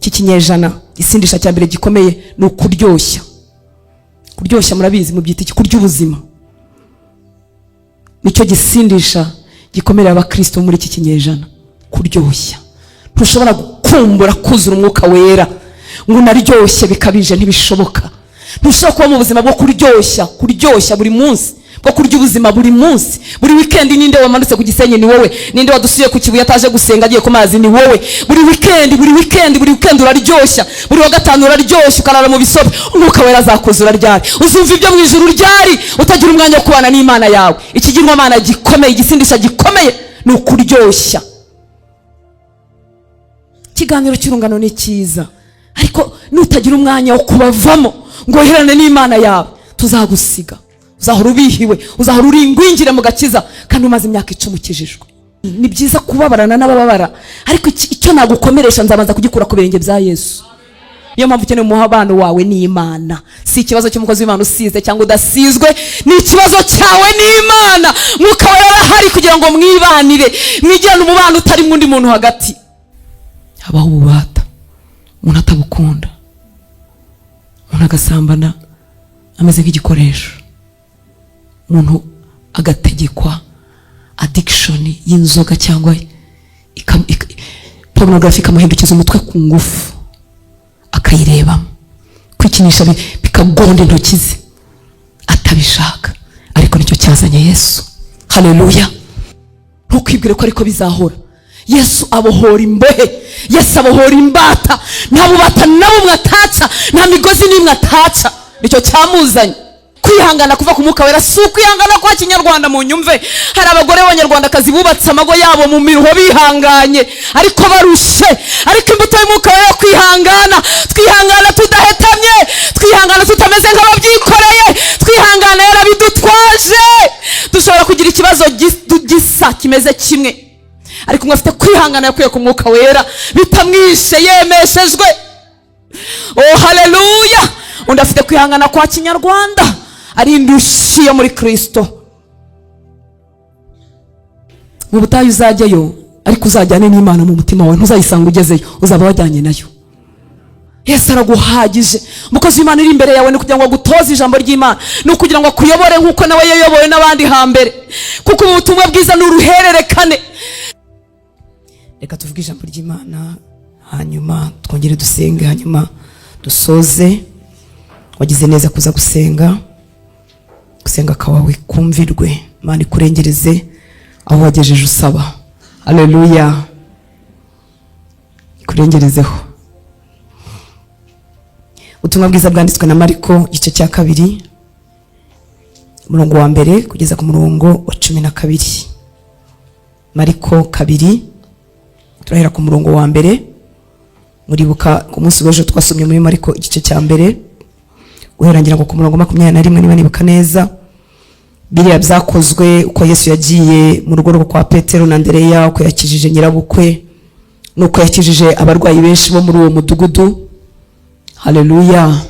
Cy'ikinyejana, igisindisha cya mbere gikomeye ni ukuryoshya. Kuryoshya murabizi, mubyita iki? Kurya ubuzima. Nicyo gisindisha gikomerera abakristo muri iki kinyejana, kuryoshya. Ntushobora gukumbura kuzura Umwuka Wera ngo unaryoshye bikabije, ntibishoboka. Ntushobora kuba mu buzima bwo kuryoshya, kuryoshya buri munsi, bwo kurya ubuzima buri munsi, buri weekend. Ninde wamanutse ku Gisenyi? Ni wowe. Ninde wadusuye ku Kibuye ataje gusenga, agiye ku mazi? Ni wowe. Buri weekend, buri weekend, buri weekend uraryoshya, buri wa gatanu uraryoshya, ukarara mu bisobe. Umwuka Wera azakuzura ryari? Uzumva ibyo mu ijuru ryari utagira umwanya wo kubana n'Imana yawe? Ikigirwamana gikomeye, igisindisha gikomeye ni ukuryoshya. Ikiganiro cy'urungano ni cyiza, ariko nutagira umwanya wo kubavamo ngo woherane n'Imana yawe, tuzagusiga. Uzahora ubihiwe, uzahora uri ingwingire mu gakiza kandi umaze imyaka 10 ukijijwe. Ni byiza kubabarana n'abababara, ariko icyo nagukomeresha nzabanza kugikura ku birenge bya Yesu. Niyo mpamvu ukeneye umubano wawe n'Imana. Si ikibazo cy'umukozi w'Imana usize cyangwa udasizwe, ni ikibazo cyawe n'Imana. Mwuka Wera arahari kugira ngo mwibanire, mwigirane umubano utarimo undi muntu hagati. Habaho ububata umuntu atabukunda, umuntu agasambana ameze nk'igikoresho, umuntu agategekwa addiction y'inzoga cyangwa pornography, ikamuhindukiza umutwe ku ngufu akayirebamo, kwikinisha bikagonda intoki ze atabishaka. Ariko nicyo cyazanye Yesu. Haleluya! Ntukwibwire ko ariko bizahora. Yesu abohora imbohe, Yesu abohora imbata. Nta bubata na bumwe ataca, nta migozi n'imwe ataca. Nicyo cyamuzanye. Kwihangana kuva ku Mwuka Wera si ukwihangana kwa kinyarwanda. Mu nyumve, hari abagore b'Abanyarwandakazi bubatse amago yabo mu miruho, bihanganye ariko barushe. Ariko imbuto y'Umwuka Wera yo kwihangana, twihangana tudahetamye, twihangana tutameze nk'ababyikoreye, twihangana yarabidutwaje. Dushobora kugira ikibazo gisa, kimeze kimwe, ariko umwe afite kwihangana yakuye ku Mwuka Wera, bitamwishe, yemeshejwe. Oh, haleluya! Undi afite kwihangana kwa kinyarwanda, ari indushyi yo muri Kirisito. Mu butayu uzajyayo, ariko uzajyane n'Imana mu mutima wawe. Ntuzayisanga ugezeyo, uzaba wajyanye nayo. Yesu araguhagije. Umukozi w'Imana uri imbere yawe ni ukugira ngo agutoze ijambo ry'Imana, ni ukugira ngo akuyobore nk'uko nawe yayobowe n'abandi hambere, kuko ubu butumwa bwiza ni uruhererekane. Reka tuvuge ijambo ry'Imana, hanyuma twongere dusenge, hanyuma dusoze. Wagize neza kuza gusenga. Gusenga kwawe kumvirwe, Imana ikurengereze aho wagejeje usaba. Haleluya! Ikurengerezeho. Ubutumwa bwiza bwanditswe na Mariko, igice cya 2, umurongo wa 1 kugeza ku murongo wa 12. Mariko 2, turahera ku murongo wa 1. Muribuka ku munsi w'ejo twasomye muri Mariko igice cya 1, guhera ngira ngo ku murongo 21, niba nibuka neza. Biriya byakozwe uko Yesu yagiye mu rugo rwo kwa Petero na Andereya, uko yakijije nyirabukwe n'uko yakijije abarwayi benshi bo muri uwo mudugudu. Haleluya!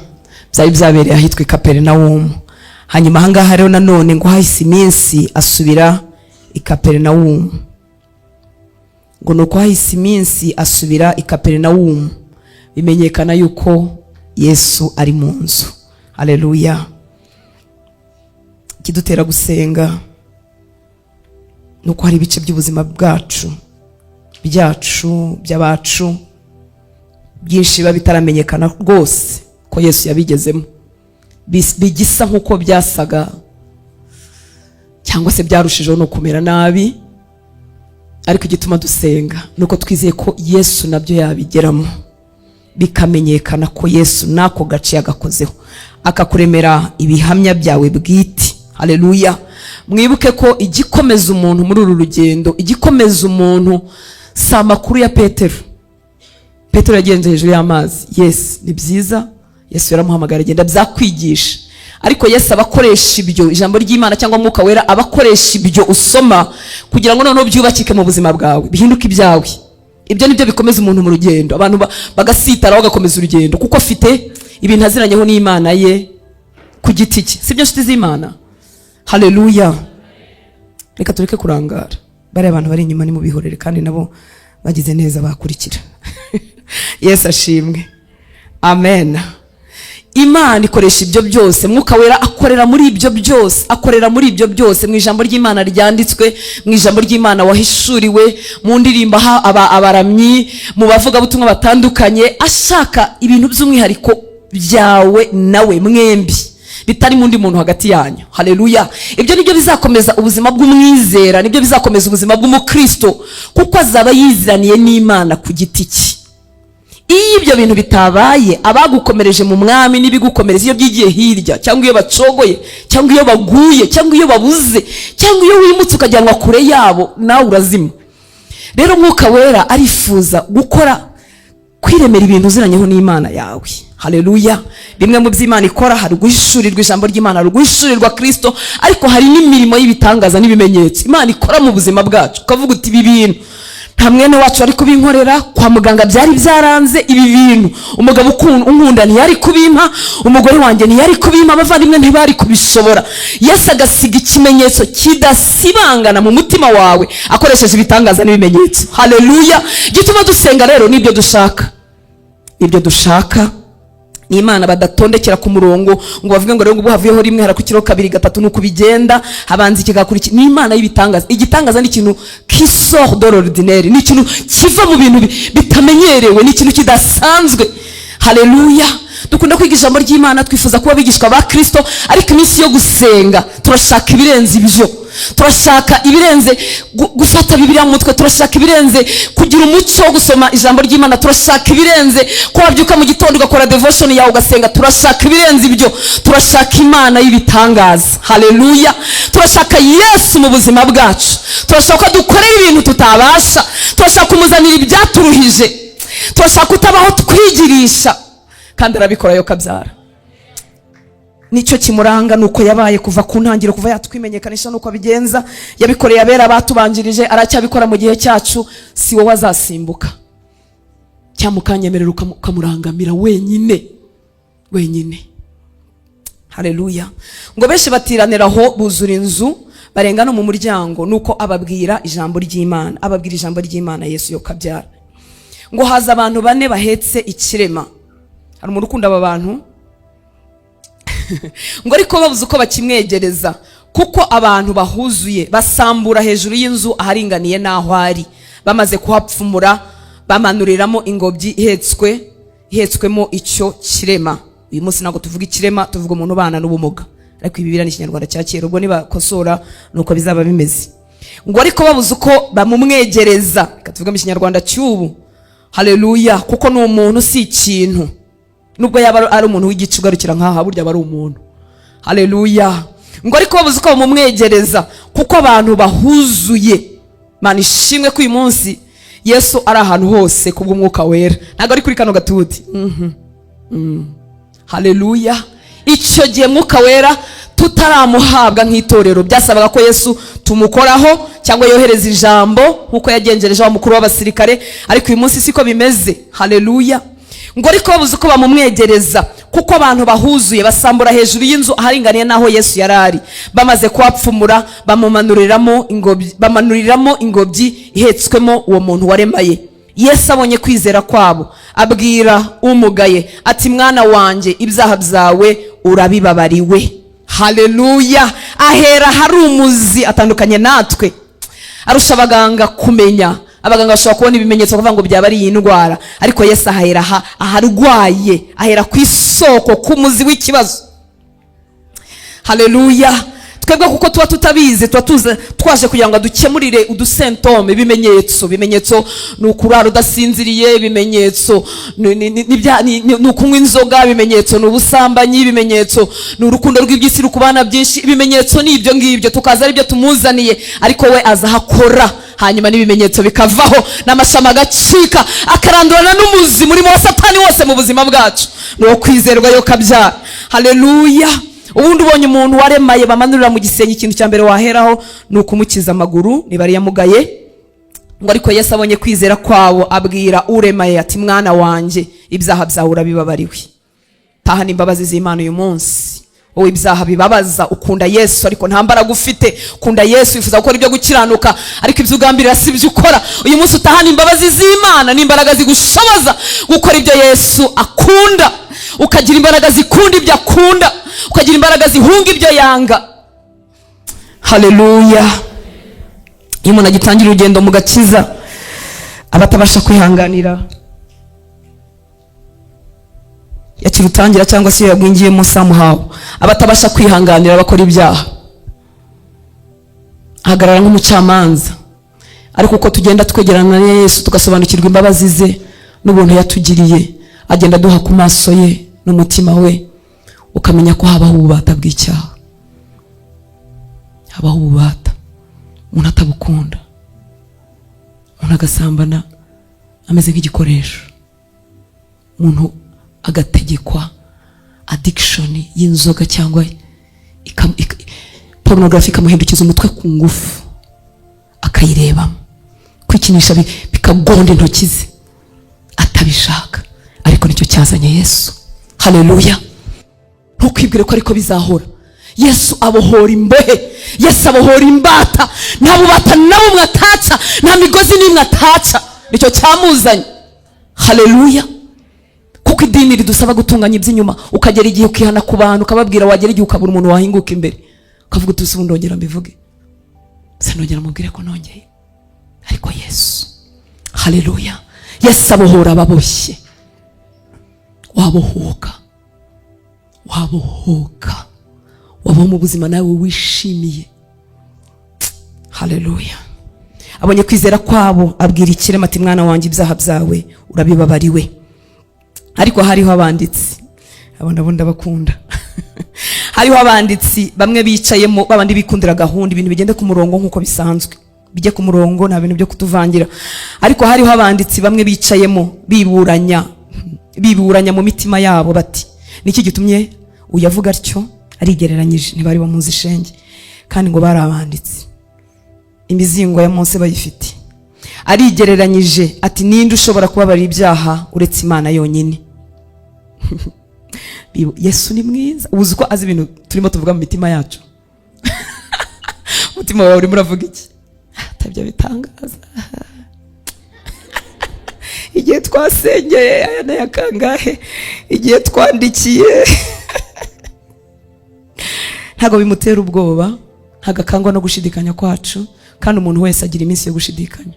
Byari byabereye ahitwa i Kaperinawumu. Hanyuma ahangaha rero nanone ngo hahise iminsi asubira i Kaperinawumu. Ngo ni uko hahise iminsi asubira i Kaperinawumu, bimenyekana yuko Yesu ari mu nzu. Haleluya! Ikidutera gusenga ni uko hari ibice by'ubuzima bwacu, byacu, by'abacu byinshi biba bitaramenyekana rwose ko Yesu yabigezemo. Bigisa nk'uko byasaga cyangwa se byarushijeho no kumera nabi. Ariko igituma dusenga ni uko twizeye ko Yesu nabyo yabigeramo, bikamenyekana ko Yesu n'ako gace yagakozeho, akakuremera ibihamya byawe bwite. Haleluya! Mwibuke ko igikomeza umuntu muri uru rugendo, igikomeza umuntu si amakuru ya Petero. Petero yagenze hejuru y'amazi, yes, ni byiza, Yesu yaramuhamagara agenda, byakwigisha. Ariko Yesu aba akoresha ibyo, ijambo ry'Imana cyangwa Mwuka Wera aba akoresha ibyo usoma kugira ngo noneho byubakike mu buzima bwawe, bihinduke ibyawe. Ibyo nibyo bikomeza umuntu mu rugendo. Abantu bagasitara, bagakomeza urugendo kuko afite ibintu aziranyeho n'Imana ye ku giti cye. Sibyo, nshuti z'Imana? Haleluya! Reka tureke kurangara. Bariya abantu bari inyuma nimubihorere, kandi nabo Bagize neza bakurikira. Yesu ashimwe, amen. Imana ikoresha ibyo byose. Mwuka Wera akorera muri ibyo byose, akorera muri ibyo byose, mu ijambo ry'Imana ryanditswe, mu ijambo ry'Imana wahishuriwe, mu ndirimbo aha abaramyi, mu bavugabutumwa batandukanye, ashaka ibintu by'umwihariko byawe nawe mwembi, bitari mu undi muntu hagati yanyu. Haleluya! Ibyo nibyo bizakomeza ubuzima bw'umwizera, nibyo bizakomeza ubuzima bw'umukristo, kuko azaba yiziraniye n'Imana ku giti cye. Iyo ibyo bintu bitabaye, abagukomereje mu Mwami n'ibigukomereza iyo byigiye hirya, cyangwa iyo bacogoye, cyangwa iyo baguye, cyangwa iyo babuze, cyangwa iyo wimutse ukajyanwa kure yabo, nawe urazima. Rero Mwuka Wera arifuza gukora, kwiremera ibintu uziranyeho n'Imana yawe. Haleluya! Bimwe mu by'Imana ikora, hari guhishurirwa ijambo ry'Imana, hari guhishurirwa Kristo, ariko hari n'imirimo y'ibitangaza n'ibimenyetso Imana ikora mu buzima bwacu, ukavuga uti: "Ibi bintu nta mwene wacu ari kubinkorera, kwa muganga byari byaranze. Ibi bintu umugabo unkunda ntiyari kubimpa, umugore wanjye ntiyari kubimpa, abavandimwe ntibari kubishobora." Yesu agasiga ikimenyetso kidasibangana mu mutima wawe akoresheje ibitangaza n'ibimenyetso. Haleluya! Gituma dusenga rero n'ibyo dushaka, ibyo dushaka ni Imana badatondekera ku murongo ngo bavuge ngo rero ubu havuyeho rimwe, harakukiraho kabiri, gatatu. Nuko bigenda, habanza ikigakurikiza. Ni Imana y'ibitangaza. Igitangaza ni ikintu qui sort de l'ordinaire, ni ikintu kiva mu bintu bitamenyerewe, ni ikintu kidasanzwe. Haleluya! Dukunda kwiga ijambo ry'Imana, twifuza kuba abigishwa ba Kristo, ariko iminsi yo gusenga turashaka ibirenze ibyo. Turashaka ibirenze gufata Bibiliya mu mutwe, turashaka ibirenze kugira umuco wo gusoma ijambo ry'Imana, turashaka ibirenze ko wabyuka mu gitondo ugakora devotion yawe, ugasenga. Turashaka ibirenze ibyo. Turashaka Imana y'ibitangaza. Haleluya! Turashaka Yesu mu buzima bwacu, turashaka ko dukorera ibintu tutabasha, turashaka kumuzanira ibyaturuhije, turashaka kutabaho twigirisha, kandi arabikora yo kabyara. Nicyo kimuranga, nuko yabaye kuva ku ntangiriro, kuva yatwimenyekanisha, nuko abigenza. Yabikoreye abera batubanjirije, aracyabikora mu gihe cyacu. Si wowe azasimbuka cyangwa ukanyemerera ukamurangamira wenyine wenyine. Haleluya! Ngo benshi batiranira aho, buzura inzu, barenga no mu muryango. Nuko ababwira ijambo ry'Imana, ababwira ijambo ry'Imana. Yesu yo kabyara. Ngo haza abantu bane bahetse ikirema. Hari umuntu ukunda aba bantu. Ngo ariko babuze uko bakimwegereza kuko abantu bahuzuye, basambura hejuru y'inzu aharinganiye n'aho ari. Bamaze kuhapfumura, bamanuriramo ingobyi ihetswemo icyo kirema. Uyu munsi ntabwo tuvuga ikirema, tuvuga umuntu ubana n'ubumuga, ariko ibi biriya ni Ikinyarwanda cya kera. Ubwo nibakosora nuko bizaba bimeze. Ngo ariko babuze uko bamumwegereza. Reka tuvuge mu Kinyarwanda cy'ubu. Haleluya! Kuko ni umuntu, si ikintu. Nubwo yaba ari umuntu w'igice ugarukira nk'aha, burya aba ari umuntu. Haleluya! Ngo ariko babuze uko bamumwegereza kuko abantu bahuzuye. Mana ishimwe ko uyu munsi Yesu ari ahantu hose kubw'Umwuka Wera, ntabwo ari kuri kano gatuti. Haleluya! Icyo gihe Mwuka Wera tutaramuhabwa nk'itorero, byasabaga ko Yesu tumukoraho cyangwa yohereza ijambo nk'uko yagenjereje wa mukuru w'abasirikare, ariko uyu munsi siko bimeze. Haleluya! Ngo ariko babuze uko bamumwegereza kuko abantu bahuzuye, basambura hejuru y'inzu aharinganiye n'aho Yesu yari ari. Bamaze kuhapfumura, bamumanuriramo ingobyi, bamanuriramo ingobyi ihetswemo uwo muntu waremaye. Yesu abonye kwizera kwabo, abwira umugaye ati: "Mwana wanjye, ibyaha byawe urabibabariwe." Haleluya! Ahera hari umuzi. Atandukanye natwe, arusha abaganga kumenya. Abaganga bashobora kubona ibimenyetso bakavuga ngo byaba ari iyi ndwara, ariko Yesu ahera aharwaye, ahera ku isoko, ku muzi w'ikibazo. Haleluya! Twebwe kuko tuba tutabizi, tuba tuze twaje kugira ngo dukemurire udusymptômes, ibimenyetso. Ibimenyetso ni ukurara udasinziriye, ibimenyetso ni ukunywa inzoga, ibimenyetso ni ubusambanyi, ibimenyetso ni urukundo rw'iby'isi rukubana byinshi, ibimenyetso ni ibyo ngibyo, tukaza ari byo tumuzaniye. Ariko we aza ahakora, hanyuma n'ibimenyetso bikavaho, n'amashami agacika, akarandurana n'umuzi murimo wa Satani wose mu buzima bwacu. Ni uwo kwizerwa yo kabyara. Haleluya! Ubundi ubonye umuntu waremaye bamanurira mu gisenge, ikintu cya mbere waheraho ni ukumukiza amaguru niba ari yamugaye. Ngo ariko Yesu abonye kwizera kwabo, abwira uremaye ati: "Mwana wanjye, ibyaha byawe urabibabariwe." Tahana imbabazi z'Imana uyu munsi. Wowe ibyaha bibabaza, ukunda Yesu ariko nta mbaraga ufite. Ukunda Yesu, wifuza gukora ibyo gukiranuka, ariko ibyo ugambirira si ibyo ukora. Uyu munsi utahana imbabazi z'Imana n'imbaraga zigushoboza gukora ibyo Yesu akunda, ukagira imbaraga zikunda ibyo akunda, ukagira imbaraga zihunga ibyo yanga. Haleluya! Iyo umuntu agitangira urugendo mu gakiza, aba atabasha kwihanganira yakirutangira, cyangwa se iyo yagwingiyemo somehow, aba atabasha kwihanganira abakora ibyaha, ahagarara nk'umucamanza. Ariko uko tugenda twegerana na Yesu, tugasobanukirwa imbabazi ze n'ubuntu yatugiriye, agenda aduha ku maso ye n'umutima we, ukamenya ko habaho ububata bw'icyaha, habaho ububata umuntu atabukunda, umuntu agasambana ameze nk'igikoresho, umuntu agategekwa addiction y'inzoga cyangwa pornography ikamuhindukiza umutwe ku ngufu akayirebamo, kwikinisha bikagonda intoki ze atabishaka. Ariko nicyo cyazanye Yesu. Haleluya! Ntukwibwire ko ariko bizahora. Yesu abohora imbohe, Yesu abohora imbata. Nta bubata na bumwe ataca, nta migozi n'imwe ataca. Nicyo cyamuzanye. Haleluya! Kuko idini ridusaba gutunganya iby'inyuma, ukagera igihe ukihana ku bantu, ukababwira, wagera igihe ukabura umuntu wahinguka imbere, ukavuga uti: "Ubu ndongera mbivuge se? Ndongera mubwire ko nongeye?" Ariko Yesu, haleluya, Yesu abohora ababoshye. Wabohoka, wabohoka, wabaho mu buzima nawe wishimiye. Haleluya! Abonye kwizera kwabo, abwira ikirema ati: "Mwana wanjye, ibyaha byawe urabibabariwe." Ariko hariho abanditsi, abo ndabo ndabakunda, hariho abanditsi bamwe bicayemo, babandi bikundira gahunda, ibintu bigende ku murongo nk'uko bisanzwe, bijye ku murongo, nta bintu byo kutuvangira. Ariko hariho abanditsi bamwe bicayemo, biburanya, biburanya mu mitima yabo bati: "Niki gitumye uyavuga atyo? Arigereranyije." Ntibari bamuzi ishenge, kandi ngo bari abanditsi, imizingo ya Mose bayifite. "Arigereranyije." Ati: "Ninde ushobora kubabarira ibyaha uretse Imana yonyine?" Yesu ni mwiza. Uzi ko azi ibintu turimo tuvuga mu mitima yacu? Umutima wawe urimo uravuga iki? Atabyo bitangaza, igihe twasengeye aya n'aya kangahe, igihe twandikiye. Ntabwo bimutera ubwoba, ntabwo akangwa no gushidikanya kwacu. Kandi umuntu wese agira iminsi yo gushidikanya.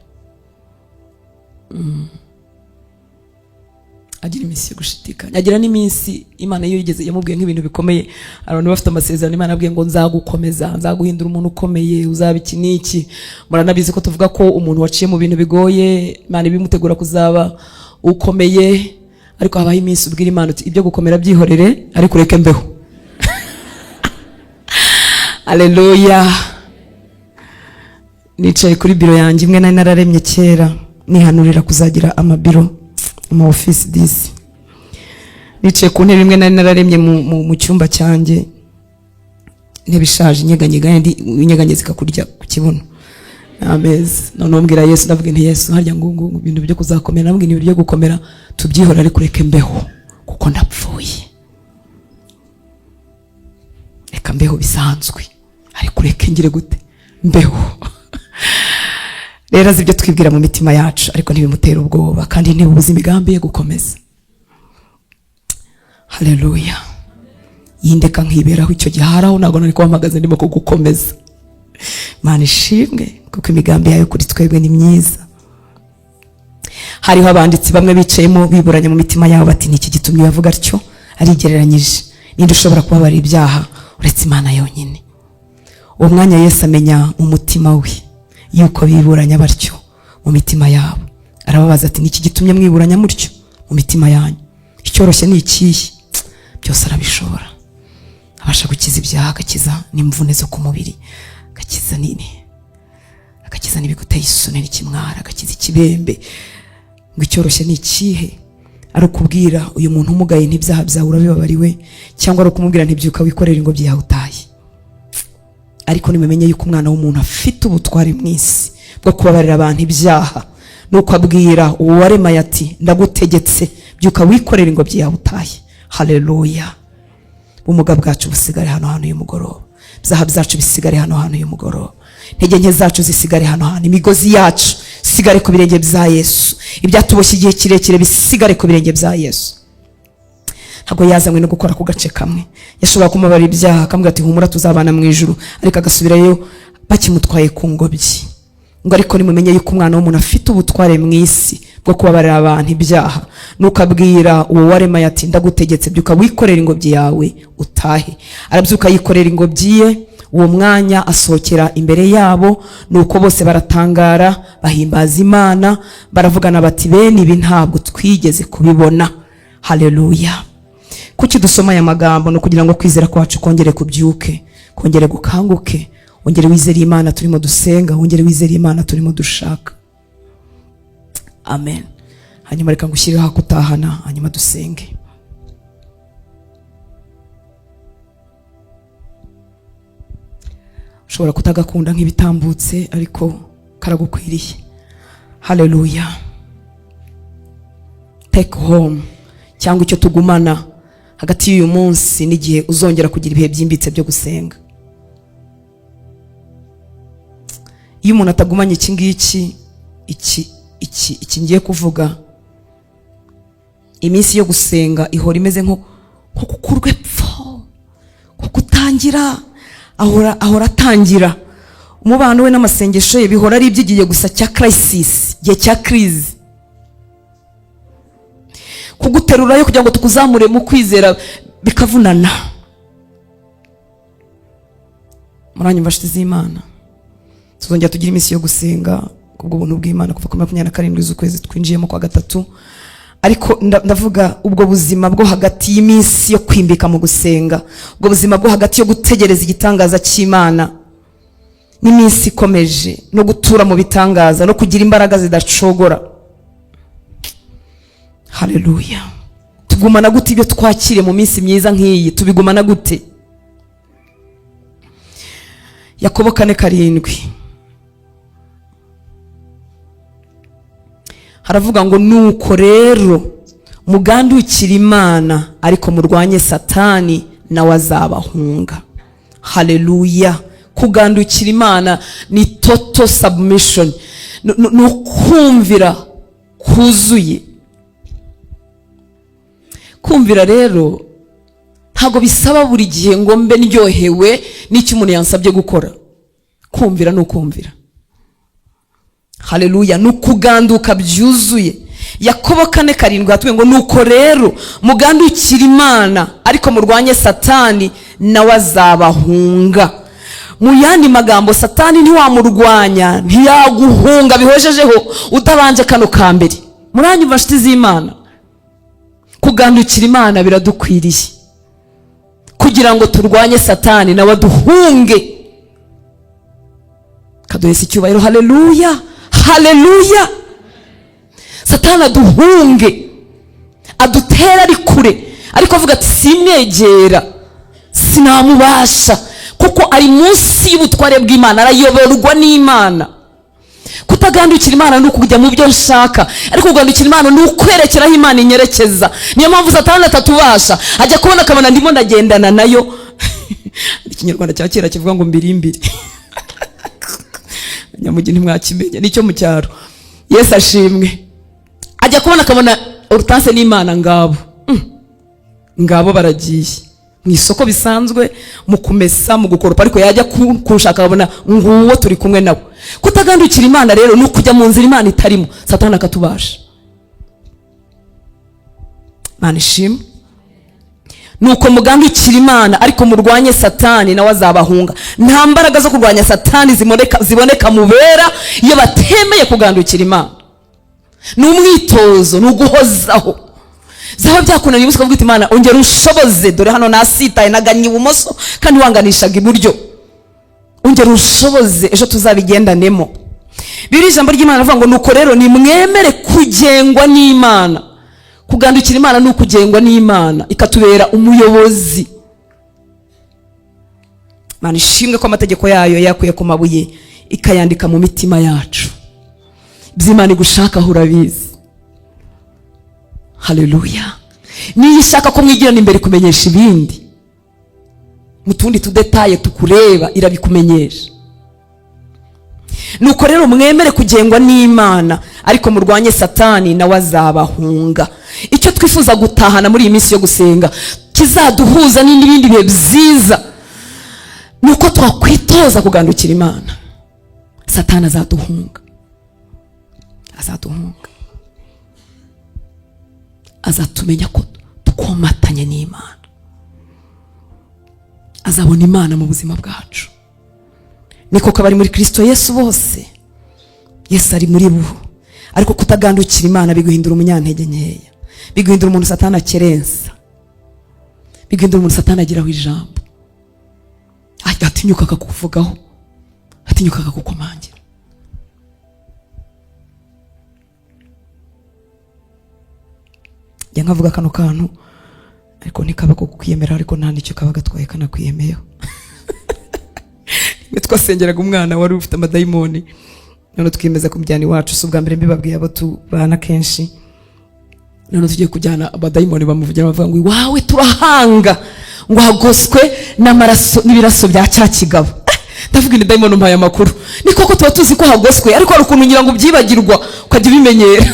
Agira iminsi yo gushidikanya, agira n'iminsi Imana iyo yigeze yamubwiye nk'ibintu bikomeye. Abantu bafite amasezerano Imana yabwiye ngo: "Nzagukomeza, nzaguhindura umuntu ukomeye, uzaba iki n'iki." Muranabizi ko tuvuga ko umuntu waciye mu bintu bigoye, Imana ibimutegura kuzaba ukomeye. Ariko habaho iminsi ubwira Imana uti: "Ibyo gukomera byihorere, ariko ureke mbeho." Aleluya! Nicaye kuri biro yanjye imwe nari nararemye kera, nihanurira kuzagira amabiro, ama office disi. Nicaye ku ntebe imwe nari nararemye mu cyumba cyanjye, intebe ishaje inyeganyega, yandi inyeganyeza ikakurya ku kibuno, ameza. Noneho mbwira Yesu, ndavuga nti: "Yesu, harya ngo ibintu byo kuzakomera," ndavuga, "ibintu byo gukomera tubyihorere, ariko ureke mbeho, kuko ndapfuye. Reka mbeho bisanzwe, ariko ureke ngire gute? Mbeho." Rero azi ibyo twibwira mu mitima yacu, ariko ntibimutera ubwoba, kandi ntibubuze imigambi ye gukomeza. Haleluya! Yindeka nkiberaho icyo gihe, hari aho ntabwo nari kuba ndimo kugukomeza. Imana ishimwe, kuko imigambi yayo kuri twebwe ni myiza. Hariho abanditsi bamwe bicayemo, biburanya mu mitima yabo bati: "Niki gitumye yavuga atyo? Arigereranyije. Ninde ushobora kubabarira ibyaha uretse Imana yonyine?" Uwo mwanya Yesu amenya mu mutima we yuko biburanya batyo mu mitima yabo. Arababaza ati: "Niki gitumye mwiburanya mutyo mu mitima yanyu? Icyoroshye ni ikihe?" Byose arabishobora. Abasha gukiza ibyaha, agakiza n'imvune zo ku mubiri, agakiza nini, agakiza n'ibiguteye isoni n'ikimwara, agakiza ikibembe. Ngo icyoroshye ni ikihe? Ari ukubwira uyu muntu umugaye ntibyaha byawe urabibabariwe, cyangwa ari ukumubwira ntibyuka wikorere ingobyi yawe utaye? "Ariko nimumenye yuko Umwana w'umuntu afite ubutware mu isi bwo kubabarira abantu ibyaha." Nuko abwira uwo waremaye ati: "Ndagutegetse, byuka wikorere ingobyi yawe utahe." Haleluya! Ubumuga bwacu busigare hano hantu uyu mugoroba, ibyaha byacu bisigare hano hantu uyu mugoroba, intege nke zacu zisigare hano hantu, imigozi yacu isigare ku birenge bya Yesu, ibyatuboshye igihe kirekire bisigare ku birenge bya Yesu. Ntabwo yazanywe no gukora ku gace kamwe. Yashobora kumubarira ibyaha akamubwira ati humura tuzabana mu ijuru, ariko agasubirayo bakimutwaye ku ngobyi. Ngo ariko nimumenye yuko Umwana w'umuntu afite ubutware mu isi bwo kubabarira abantu ibyaha, nuko abwira uwo waremaye ati ndagutegetse, byuka wikorera ingobyi yawe utahe. Arabyuka yikorera ingobyi ye, uwo mwanya asohokera imbere yabo. Nuko bose baratangara bahimbaza Imana, baravugana bati bene ibi ntabwo twigeze kubibona. Haleluya. Kuki dusoma aya magambo? Ni ukugira ngo kwizera kwacu kongere kubyuke, kongere gukanguke, wongere wizere Imana turimo dusenga, wongere wizere Imana turimo dushaka. Amen. Hanyuma reka ngushyireho akutahana, hanyuma dusenge. Ushobora kutagakunda nk'ibitambutse, ariko karagukwiriye. Haleluya. Take home, cyangwa icyo tugumana hagati y'uyu munsi n'igihe uzongera kugira ibihe byimbitse byo gusenga. Iyo umuntu atagumanye iki ngiki, iki iki iki ngiye kuvuga, iminsi yo gusenga ihora imeze nko kukurwa epfo, nko kutangira, ahora atangira. Umubano we n'amasengesho ye bihora ari iby'igihe gusa cya crisis, igihe cya crise. Kuguterurayo kugira ngo tukuzamure mu kwizera bikavunana. Muranyumva nshuti z'Imana? Tuzongera tugire iminsi yo gusenga kubw'ubuntu bw'Imana kuva kuri 27 z'ukwezi twinjiyemo kwa gatatu. Ariko ndavuga ubwo buzima bwo hagati y'iminsi yo kwimbika mu gusenga, ubwo buzima bwo hagati yo gutegereza igitangaza cy'Imana n'iminsi ikomeje no gutura mu bitangaza no kugira imbaraga zidacogora. Haleluya. Tugumana gute ibyo twakiriye mu minsi myiza nk'iyi? Tubigumana gute? Yakobo 4:7 haravuga ngo nuko rero mugandukire Imana, ariko murwanye Satani nawe azabahunga. Haleluya. Kugandukira Imana ni total submission, ni ukumvira kuzuye. Kumvira rero ntabwo bisaba buri gihe ngo mbe ndyohewe n'icyo umuntu yansabye gukora. Kumvira ni ukumvira. Haleluya. Ni ukuganduka byuzuye. Yakobo 4:7 hatubwiye ngo nuko rero mugandukire Imana, ariko murwanye Satani nawe azabahunga. Mu yandi magambo, Satani ntiwamurwanya, ntiyaguhunga bihojejeho utabanje kano ka mbere. Muranyumva nshuti z'Imana? Kugandukira Imana biradukwiriye kugira ngo turwanye Satani nawe aduhunge. Kaduhese icyubahiro. Haleluya, haleluya. Satani aduhunge, adutera ari kure, ariko avuga ati simwegera, sinamubasha, kuko ari munsi y'ubutware bw'Imana, arayoborwa n'Imana. Kutagandukira Imana ni ukujya mu byo nshaka, ariko kugandukira Imana ni ukwerekeraho Imana inyerekeza. Niyo mpamvu Satani atatubasha, ajya kubona akabona ndimo ndagendana nayo. Ikinyarwanda cya kera kivuga ngo mbiri mbiri, nyamugi ntimwakimenya, nicyo mu cyaro. Yesu ashimwe. Ajya kubona akabona Hortense n'Imana ngabo, ngabo baragiye mu isoko bisanzwe, mu kumesa, mu gukoropa, ariko yajya kunshaka akabona nguwo turi kumwe nawe. Kutagandukira Imana rero ni ukujya mu nzira Imana itarimo, Satani akatubasha. Imana ishimwe. Nuko mugandukira Imana, ariko murwanye Satani nawe azabahunga. Nta mbaraga zo kurwanya Satani ziboneka mu bera iyo batemeye kugandukira Imana. Ni umwitozo, ni uguhozaho. Zaba byakunaniye ubusa ukavuga uti Imana ongera unshoboze, dore hano nasitaye nagannye ibumoso kandi wanganishaga iburyo, ongera unshoboze ejo tuzabigendanemo. Biri ijambo ry'Imana rivuga ngo nuko rero nimwemere kugengwa n'Imana. Kugandukira Imana ni ukugengwa n'Imana, ikatubera umuyobozi. Imana ishimwe ko amategeko yayo yakuye ku mabuye ikayandika mu mitima yacu. Ibyo Imana igushakaho urabizi. Haleluya. Niyo ishaka ko mwigirana imbere kumenyesha ibindi. Mu tundi tudetaye tukureba irabikumenyesha. Nuko rero mwemere kugengwa n'Imana, ariko murwanye Satani, nawe azabahunga. Icyo twifuza gutahana muri iyi minsi yo gusenga kizaduhuza n'ibindi bihe byiza, ni uko twakwitoza kugandukira Imana. Satani azaduhunga, azaduhunga, azatumenya ko twomatanye n'Imana, azabona Imana mu buzima bwacu. Ni koko abari muri Kirisito Yesu bose, Yesu ari muri bo. Ariko kutagandukira Imana biguhindura umunyantege nkeya, biguhindura umuntu Satani akerensa, biguhindura umuntu Satani agiraho ijambo, atinyuka akakuvugaho, atinyuka akakukomangira. Njya nkavuga kano kantu, ariko ntikaba ko kukwiyemera, ariko nta n'icyo kaba gatwaye kanakwiyemeyeho. Twasengeraga umwana wari ufite amadayimoni, none twiyemeza kumujyana iwacu. Si ubwa mbere mbibabwiye abo tubana kenshi. None tugiye kujyana, abadayimoni bamuvugira bavuga ngo iwawe turahanga, ngo hagoswe n'amaraso n'ibiraso bya cya kigabo. Ndavuga ni dayimoni umpaye amakuru. Ni koko tuba tuzi ko hagoswe, ariko hari ukuntu ngira ngo ubyibagirwa ukajya ubimenyera.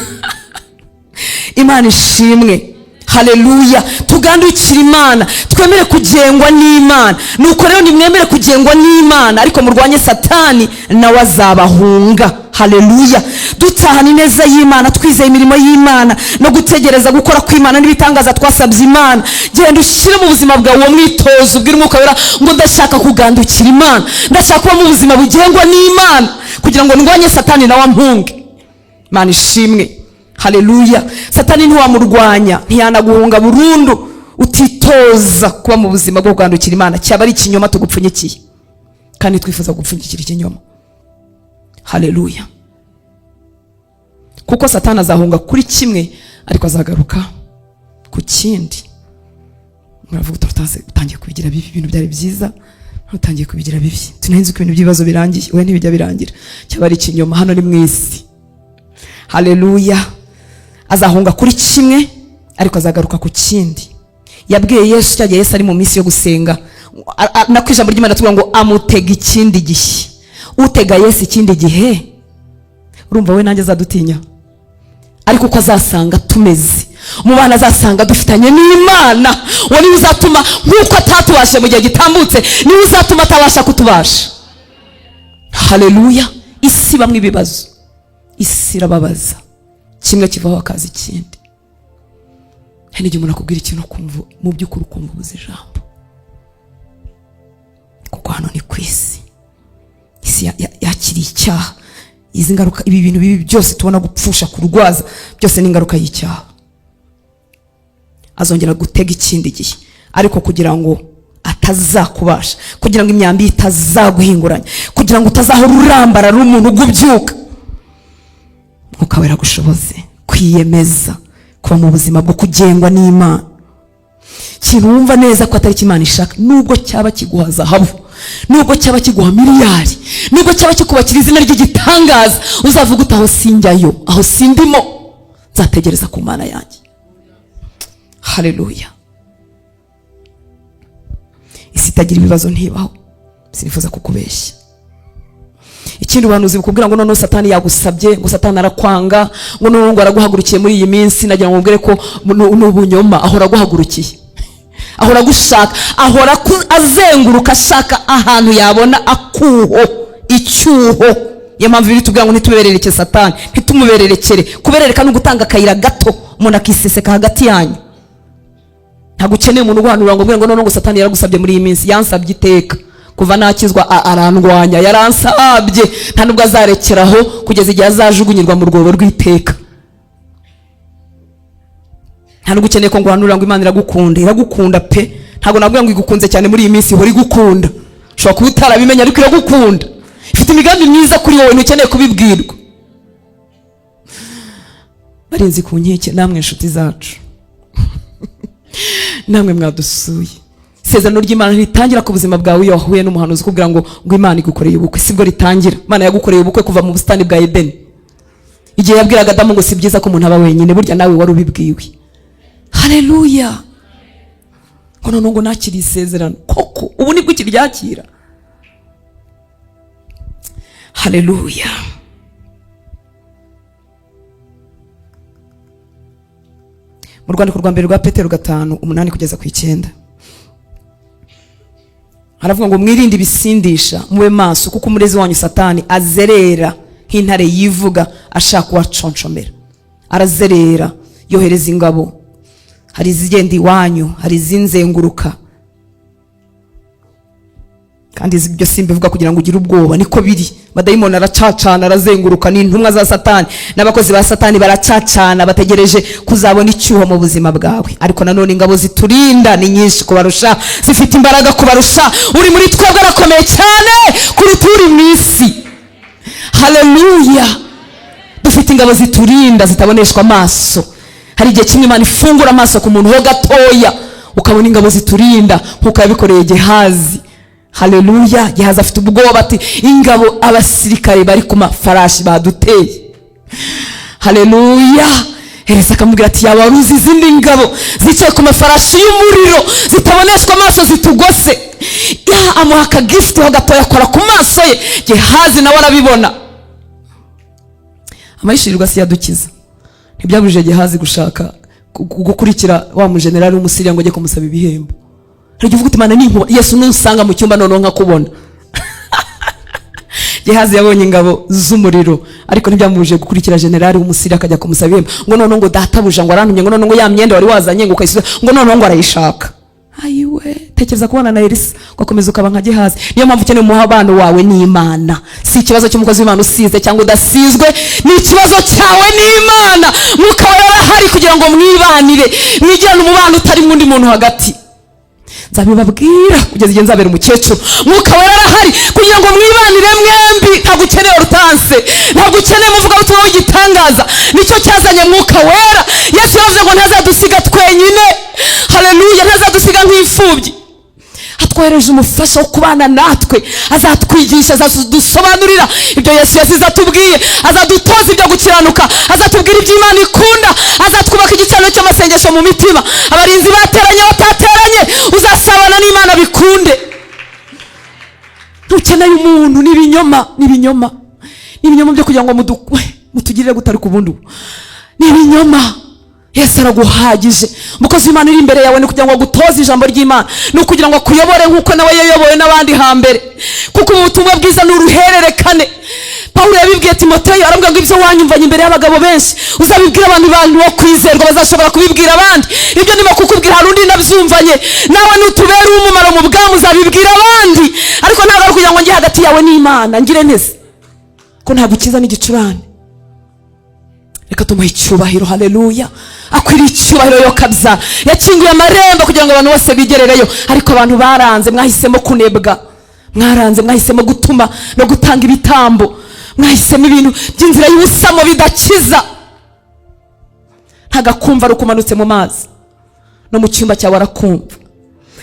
Imana ishimwe, haleluya. Tugandukire Imana, twemere kugengwa n'Imana. Nuko rero nimwemere kugengwa n'Imana, ariko murwanye Satani, nawe azabahunga. Haleluya. Dutahana ineza y'Imana, twizeye imirimo y'Imana no gutegereza gukora kw'Imana n'ibitangaza twasabye Imana. Genda ushyire mu buzima bwawe uwo mwitozo, ubwire Umwuka Wera ngo ndashaka kugandukira Imana, ndashaka kuba mu buzima bugengwa n'Imana kugira ngo ndwanye Satani nawe ampunge. Imana ishimwe, haleluya. Satani ntiwamurwanya, ntiyanaguhunga burundu utitoza kuba mu buzima bwo kugandukira Imana. Cyaba ari ikinyoma tugupfunyikiye, kandi twifuza gupfunyikira ikinyoma. Haleluya. Kuko Satani azahunga kuri kimwe, ariko azagaruka ku kindi. Muravuga uti utangiye kubigira bibi, ibintu byari byiza utangiye kubigira bibi, tunahinze ko ibintu by'ibibazo birangiye. We ntibijya birangira, cyaba ari ikinyoma. Hano ni mu isi. Haleluya. Azahunga kuri kimwe, ariko azagaruka ku kindi. Yabwiye Yesu cyagiye Yesu ari mu minsi yo gusenga, nako ijambo ry'Imana tuvuga ngo amutega ikindi gihe. Utega Yesu ikindi gihe, urumva we nanjye azadutinya, ariko uko azasanga tumeze, umubano azasanga dufitanye n'Imana, uwo niwe uzatuma nk'uko atatubashe mu gihe gitambutse, niwe uzatuma atabasha kutubasha. Haleluya. Isi bamwe ibibazo, isi irababaza, kimwe kivaho akaza ikindi. Hari n'igihe umuntu akubwira ikintu ukumva mu by'ukuri ukumva ubuze ijambo, kuko hano ni ku isi. Isi yakiriye icyaha. Izi ngaruka, ibi bintu bibi byose tubona, gupfusha, kurwaza, byose ni ingaruka y'icyaha. Azongera gutega ikindi gihe, ariko kugira ngo atazakubasha, kugira ngo imyambi itazaguhinguranya, kugira ngo utazahora urambara ari umuntu ugubyuka, Mwuka Wera agushoboze kwiyemeza kuba mu buzima bwo kugengwa n'Imana. Ikintu wumva neza ko atari Imana ishaka, nubwo cyaba kiguha zahabu, nubwo cyaba kiguha miliyari, nubwo cyaba kikubakira izina ry'igitangaza, uzavuga uti aho sinjyayo, aho sindimo, nzategereza ku Mana yanjye. Haleluya. Isi itagira ibibazo ntibaho, sinifuza kukubeshya. Ikindi ubuhanuzi bukubwira ngo noneho Satani yagusabye, ngo Satani arakwanga, ngo noneho ngo araguhagurukiye muri iyi minsi. Nagira ngo mubwire ko ni ubunyoma. Ahora aguhagurukiye, ahora agushaka, ahora azenguruka ashaka ahantu yabona akuho, icyuho. Niyo mpamvu biri tubwira ngo ntituberereke Satani, ntitumubererekere. Kuberereka ni ugutanga akayira gato, umuntu akiseseka hagati yanyu. Ntabwo ukeneye umuntu uguhanura ngo ngo noneho ngo Satani yaragusabye muri iyi minsi. Yansabye iteka kuva nakizwa, arandwanya, yaransabye, nta nubwo azarekeraho kugeza igihe azajugunyirwa mu rwobo rw'iteka. Nta nubwo ukeneye ko nguhanurira ngo Imana iragukunda. Iragukunda pe. Ntabwo nabwira ngo igukunze cyane muri iyi minsi, ihora igukunda. Ushobora kuba utarabimenya, ariko iragukunda, ifite imigambi myiza kuri wowe, ntukeneye kubibwirwa. Barinzi ku nkeke, namwe inshuti zacu, namwe mwadusuye, isezerano ry'Imana ritangira ku buzima bwawe iyo wahuye n'umuhanuzi ukubwira ngo Imana igukoreye ubukwe. Sibwo ritangira. Imana yagukoreye ubukwe kuva mu busitani bwa Edeni, igihe yabwiraga Adamu ngo si byiza ko umuntu aba wenyine. Burya nawe wari ubibwiwe. Haleluya. Ngo noneho ngo nakiriye isezerano koko. Ubu nibwo ukiryakira. Haleluya. Mu rwandiko rwa mbere rwa Petero 5:8-9 haravuga ngo mwirinde ibisindisha, mube maso, kuko umurezi wanyu Satani azerera nk'intare yivuga ashaka kubaconshomera. Arazerera, yohereza ingabo, hari izigenda iwanyu, hari izinzenguruka. Kandi ibyo simbivuga kugira ngo ugire ubwoba, niko biri. Madayimoni aracacana, arazenguruka, ni intumwa za Satani n'abakozi ba Satani baracacana, bategereje kuzabona icyuho mu buzima bwawe. Ariko nanone ingabo ziturinda ni nyinshi kubarusha, zifite imbaraga kubarusha. Uri muri twebwe arakomeye cyane kuruta uri mu isi. Haleluya. Dufite ingabo ziturinda zitaboneshwa amaso. Hari igihe kimwe Imana ifungura amaso ku muntu ho gatoya, ukabona ingabo ziturinda nk'uko yabikoreye Gehazi. Haleluya. Gehazi afite ubwoba ati ingabo, abasirikare bari ku mafarashi baduteye. Haleluya. Elisa akamubwira ati yaba uzi izindi ngabo zicaye ku mafarashi y'umuriro zitaboneshwa amaso zitugose. Ya, amuha akagifuti ho gatoya, akora ku maso ye. Gehazi nawe arabibona. Amayishirirwa si yadukiza. Ntibyabujije Gehazi gushaka gukurikira wa mujenerali w'Umusiriya ngo ajye kumusaba ibihembo. Hari igihe uvuga uti Imana ninkuba Yesu nusanga mu cyumba noneho nkakubona. Gehazi yabonye ingabo z'umuriro, ariko ntibyamubujije gukurikira generali w'Umusiriya akajya kumusaba ibihembo. Ngo noneho ngo databuja ngo arantumye, ngo noneho ngo ya myenda wari wazanye ngo ukayisubiza, ngo noneho ngo arayishaka. Ayiwe, tekereza kubana na Elisa ugakomeza ukaba nka Gehazi. Niyo mpamvu ukeneye umubano wawe n'Imana. Si ikibazo cy'umukozi w'Imana usize cyangwa udasizwe, ni ikibazo cyawe n'Imana. Mwuka wawe arahari kugira ngo mwibanire, mwigirane umubano utarimo undi muntu hagati. Nzabibabwira kugeza igihe nzabera umukecuru. Mwuka wera arahari kugira ngo mwibanire mwembi. Ntabwo ukeneye urutanse, ntabwo ukeneye umuvugabutumwa w'igitangaza. Nicyo cyazanye Mwuka Wera. Yesu yavuze ngo ntazadusiga twenyine. Haleluya. Ntazadusiga nk'imfubyi. Atwohereje umufasha wo kubana natwe, azatwigisha, azadusobanurira ibyo Yesu yasize atubwiye, azadutoza ibyo gukiranuka, azatubwira ibyo Imana ikunda, azatwubaka igicaniro cy'amasengesho mu mitima. Abarinzi bateranye batateranye, uzasabana n'Imana bikunde. Ntukeneye umuntu, n'ibinyoma, n'ibinyoma, n'ibinyoma byo kugira ngo mutugirire gutari ku bundi, n'ibinyoma. Yesu araguhagije. Umukozi w'Imana uri imbere yawe ni kugira ngo agutoze ijambo ry'Imana, ni ukugira ngo akuyobore nk'uko nawe yayobowe n'abandi hambere, kuko ubutumwa bwiza ni uruhererekane. Pawulo yabibwiye Timoteyo, aramubwira ngo ibyo wanyumvanye imbere y'abagabo benshi uzabibwira abantu bantu bo kwizerwa, bazashobora kubibwira abandi. Ibyo ndimo kukubwira hari undi nabyumvanye nawe, nutubera umumaro mu bwami uzabibwira abandi. Ariko ntabwo ari kugira ngo njye hagati yawe n'Imana ngire neza, ko ntabwo ukiza n'igicurane. Reka tumuhe icyubahiro. Haleluya. Akwiriye icyubahiro yo kabza. Yakinguye amarembo kugira ngo abantu bose bigerereyo, ariko abantu baranze, mwahisemo kunebwa, mwaranze, mwahisemo gutuma no gutanga ibitambo, mwahisemo ibintu by'inzira y'ubusamo bidakiza. Ntagakumva ari ukumanutse mu mazi, no mu cyumba cyawe arakumva.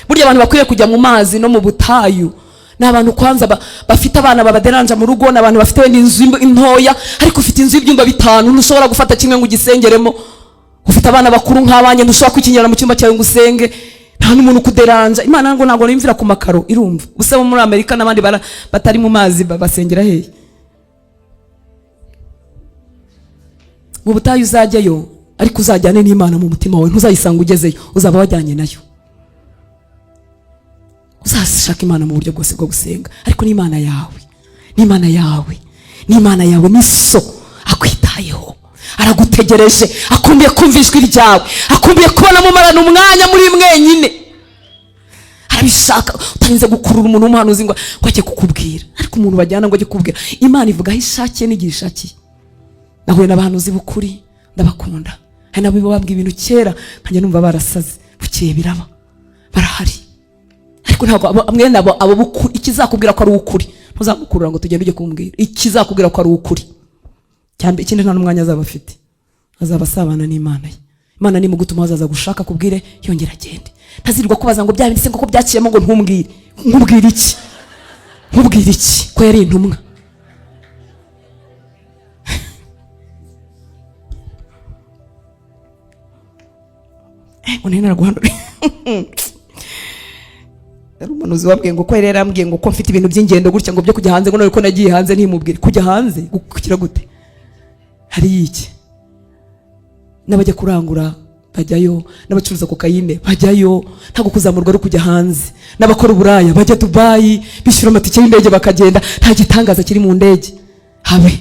Burya abantu bakwiye kujya mu mazi no mu butayu ni abantu kwanza bafite abana babaderanja mu rugo, ni abantu bafite wenda inzu ntoya, ariko ufite inzu y'ibyumba 5 ntushobora gufata kimwe ngo ugisengeremo. Ufite abana bakuru nk'abanjye, ntushobora kwikingira mu cyumba cyawe ngo usenge, nta n'umuntu ukuderanja. Imana ngo ntabwo nimvira ku makaro, irumva. Ubuse bo muri Amerika n'abandi batari mu mazi basengera hehe? Mu butayu uzajyayo, ariko uzajyane n'Imana mu mutima wawe, ntuzayisanga ugezeyo, uzaba wajyanye nayo. Uzashaka Imana mu buryo bwose bwo gusenga, ariko ni Imana yawe, ni Imana yawe, ni Imana yawe, ni so akwitayeho, aragutegereje, akumbuye kumva ijwi ryawe, akumbuye kubona mumarana umwanya muri mwenyine. Arabishaka, utarinze gukurura umuntu w'umuhanuzi ngo ajye kukubwira, ariko umuntu bajyana ngo ajye kukubwira. Imana ivuga aho ishakiye n'igihe ishakiye. Nahuye n'abahanuzi b'ukuri, ndabakunda. Hari nabo bababwiye ibintu kera nkajya numva barasaze, bukeye biraba, barahari. Ariko ntabwo mwene abo b'ukuri, ikizakubwira ko ari ukuri ntuzamukurura ngo tugende ujye kumbwira. Ikizakubwira ko ari ukuri cyane, ikindi nta n'umwanya azaba afite, azaba asabana n'Imana ye. Imana nimugutuma azaza gushaka kubwire, yongera agende. Ntazirirwa kubaza ngo bya bindi se ngo ko byaciyemo ngo ntumbwire. Nkubwire iki? Nkubwire iki ko yari intumwa? Ngo nari naraguhanuriye. Hari umuhanuzi wabwiye ngo ko yari yarambwiye ngo ko mfite ibintu by'ingendo gutya, ngo byo kujya hanze, ngo none ko nagiye hanze ntimubwire kujya hanze gukira gute? Hari iki? N'abajya kurangura bajyayo, n'abacuruza kokayine bajyayo. Ntabwo kuzamurwa ari ukujya hanze. N'abakora uburaya bajya Dubayi, bishyura amatike y'indege bakagenda. Nta gitangaza kiri mu ndege habe.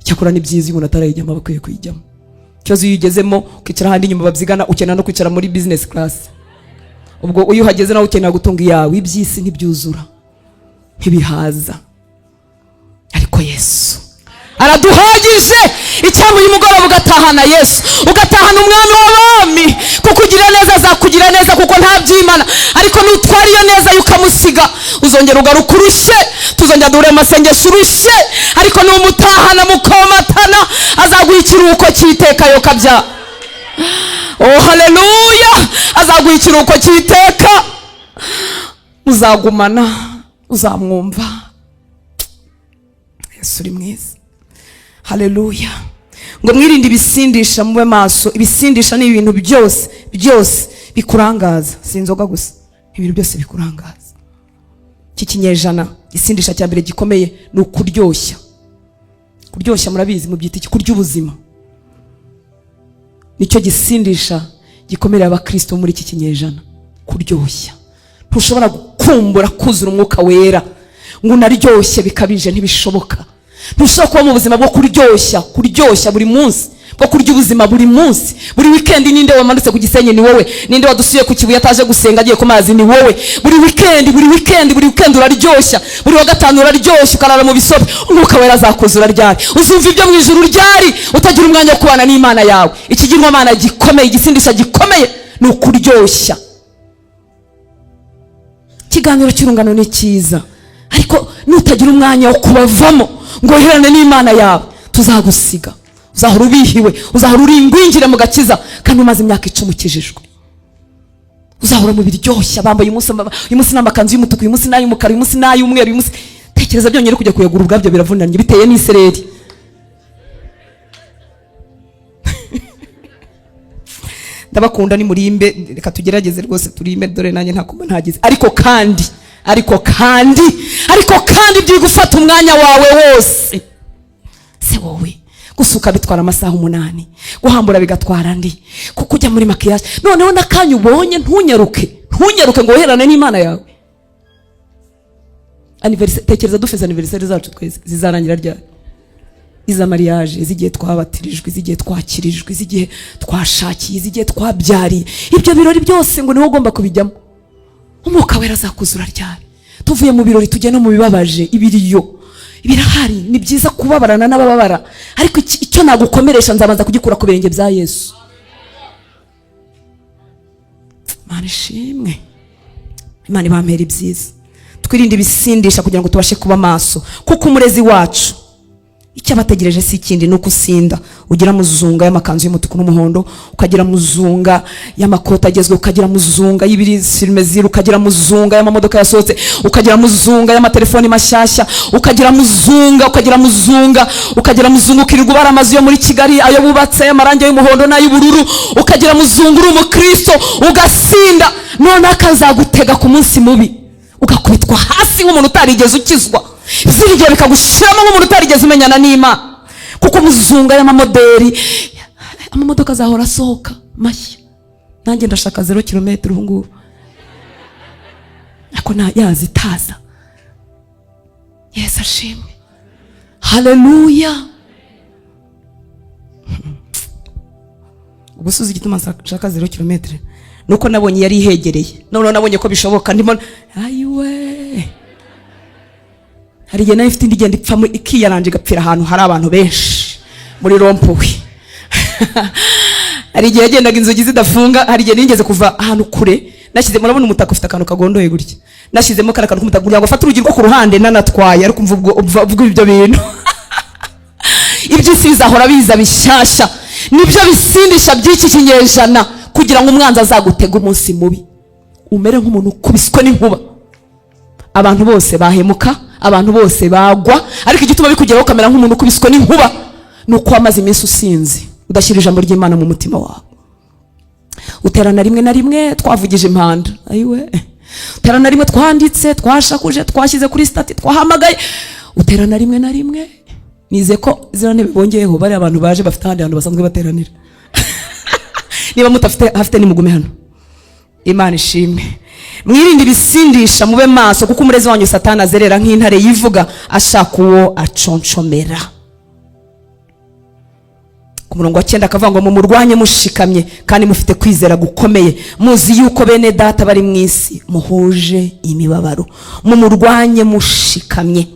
Cyakora ni byiza, iyo umuntu atarayijyamo aba akwiye kuyijyamo. Ikibazo, iyo uyigezemo ukicara ahandi inyuma babyigana, ukenera no kwicara muri business class. Ubwo iyo uhageze nawe ukenera gutunga iyawe. Iby'isi ntibyuzura, ntibihaza, ariko Yesu araduhagije. Icyampa uyu mugoroba ugatahana Yesu, ugatahana Umwami w'abami. Kukugira neza, azakugira neza kuko nta byimana, ariko nutwara iyo neza yo ukamusiga, uzongera ugaruka urushye, tuzongera duhure mu masengesho urushye. Ariko numutahana mukomatana, azaguha ikiruhuko cy'iteka. Yo kabya, oh haleluya! Azaguha ikiruhuko cy'iteka, muzagumana, uzamwumva. Yesu uri mwiza, haleluya. Ngo mwirinde ibisindisha, mube maso. Ibisindisha ni ibintu byose byose bikurangaza, si inzoga gusa, ibintu byose bikurangaza. Iki kinyejana, igisindisha cya mbere gikomeye ni ukuryoshya. Kuryoshya murabizi, mubyita iki? Kurya ubuzima. Nicyo gisindisha gikomerera abakristo muri iki kinyejana, kuryoshya. Ntushobora gukumbura kuzura Umwuka Wera ngo unaryoshye bikabije, ntibishoboka. Ntushobora kuba mu buzima bwo kuryoshya, kuryoshya buri munsi, bwo kurya ubuzima buri munsi, buri weekend. Ninde wamanutse ku Gisenyi? Ni wowe. Ninde wadusuye ku Kibuye ataje gusenga, agiye ku mazi? Ni wowe. Buri weekend, buri weekend, buri weekend uraryoshya, buri wa gatanu uraryoshya, ukarara mu bisobe. Umwuka Wera azakuzura ryari? Uzumva ibyo mu ijuru ryari utagira umwanya wo kubana n'Imana yawe? Ikigirwamana gikomeye, igisindisha gikomeye ni ukuryoshya. Ikiganiro cy'urungano ni cyiza, ariko nutagira umwanya wo kubavamo ngo wiherane n'Imana yawe, tuzagusiga. Uzahora ubihiwe, uzahora uri ingwingire mu gakiza kandi umaze imyaka 10 ukijijwe. Uzahora mu biryoshya. Bambaye umunsi, uyu munsi ni amakanzu y'umutuku, uyu munsi ni ay'umukara, uyu munsi ni ay'umweru, uyu munsi. Tekereza byonyine kujya kuyagura ubwabyo biravunanye, biteye n'isereri. Ndabakunda, ni murimbe, reka tugerageze rwose turimbe. Dore nanjye nta kuba ntagize, ariko kandi, ariko kandi, ariko kandi byi gufata umwanya wawe wose. Se wowe, gusuka bitwara amasaha 8, guhambura bigatwara andi, kuko ujya muri maquillage, noneho n'akanya ubonye ntunyaruke, ntunyaruke ngo woherane n'Imana yawe. Anniversaire, tekereza dufeze anniversaire zacu twese, zizarangira ryari? Iza mariage, iz'igihe twabatirijwe, iz'igihe twakirijwe, iz'igihe twashakiye, iz'igihe twabyariye, ibyo birori byose ngo niwe ugomba kubijyamo. Umwuka Wera azakuzura ryari? Tuvuye mu birori tujya no mu bibabaje. Ibiriyo birahari, ni byiza kubabarana n'abababara, ariko icyo nagukomeresha nzabanza kugikura ku birenge bya Yesu. Imana ishimwe, Imana ibampera ibyiza. Twirinde ibisindisha kugira ngo tubashe kuba maso, kuko umurezi wacu icyo abategereje si ikindi, ni uko usinda, ugira muzunga y'amakanzu y'umutuku n'umuhondo, ukagira muzunga y'amakoti agezweho, ukagira muzunga y'ibiri sirimeziri, ukagira muzunga y'amamodoka yasohotse, ukagira muzunga y'amatelefoni mashyashya, ukagira muzunga, ukagira muzunga, ukagira muzunga, ukirirwa ubara amazu yo muri Kigali, ayo bubatse, y'amarangi y'umuhondo n'ay'ubururu, ukagira muzunga uri umukristo, ugasinda, none akazagutega ku munsi mubi, ugakubitwa hasi nk'umuntu utarigeze ukizwa, ibyiringiro bikagushiramo nk'umuntu utarigeze umenyana n'Imana. Kuko muzunga y'amamoderi, amamodoka azahora asohoka mashya. Nanjye ndashaka 0 kilometero ubu ngubu, ariko yazitaza. Yesu ashimwe, haleluya! Ubusuzi igituma nshaka 0 kilometero nuko nabonye yari ihegereye, noneho nabonye ko bishoboka, ndimo ayiwe. Hari igihe nayo ifite indi igenda ipfamo, ikiyaranja, igapfira ahantu hari abantu benshi muri rond-point. Hari igihe yagendaga inzugi zidafunga. Hari igihe nigeze kuva ahantu kure, nashyize, murabona umutaka ufite akantu kagondoye gutya, nashyizemo kariya kantu k'umutaka kugira ngo afate urugi rwo ku ruhande nanatwaye. Ariko umva ubwo ibyo bintu, iby'isi bizahora biza bishyashya, nibyo bisindisha by'iki kinyejana, kugira ngo umwanzi azagutege umunsi mubi, umere nk'umuntu ukubiswe n'inkuba. Abantu bose bahemuka, abantu bose bagwa, ariko igituma bikugeraho ukamera nk'umuntu ukubiswe n'inkuba ni uko wamaze iminsi usinze, udashyira ijambo ry'Imana mu mutima wawe, uterana rimwe na rimwe twavugije impanda. Ayiwe! Uterana rimwe twanditse, twashakuje, twashyize kuri status, twahamagaye. Uterana rimwe na rimwe. Nizeye ko ziriya ntebe bongeyeho, bariya abantu baje bafite ahandi hantu basanzwe bateranira. Niba mutafite hafite, nimugume hano. Imana ishimwe. Mwirinde ibisindisha, mube maso, kuko umurezi wanyu Satani azerera nk'intare yivuga, ashaka uwo aconcomera. Ku murongo wa 9 akavuga ngo: "Mumurwanye mushikamye kandi mufite kwizera gukomeye, muzi yuko bene Data bari mu isi muhuje imibabaro." Mumurwanye mushikamye.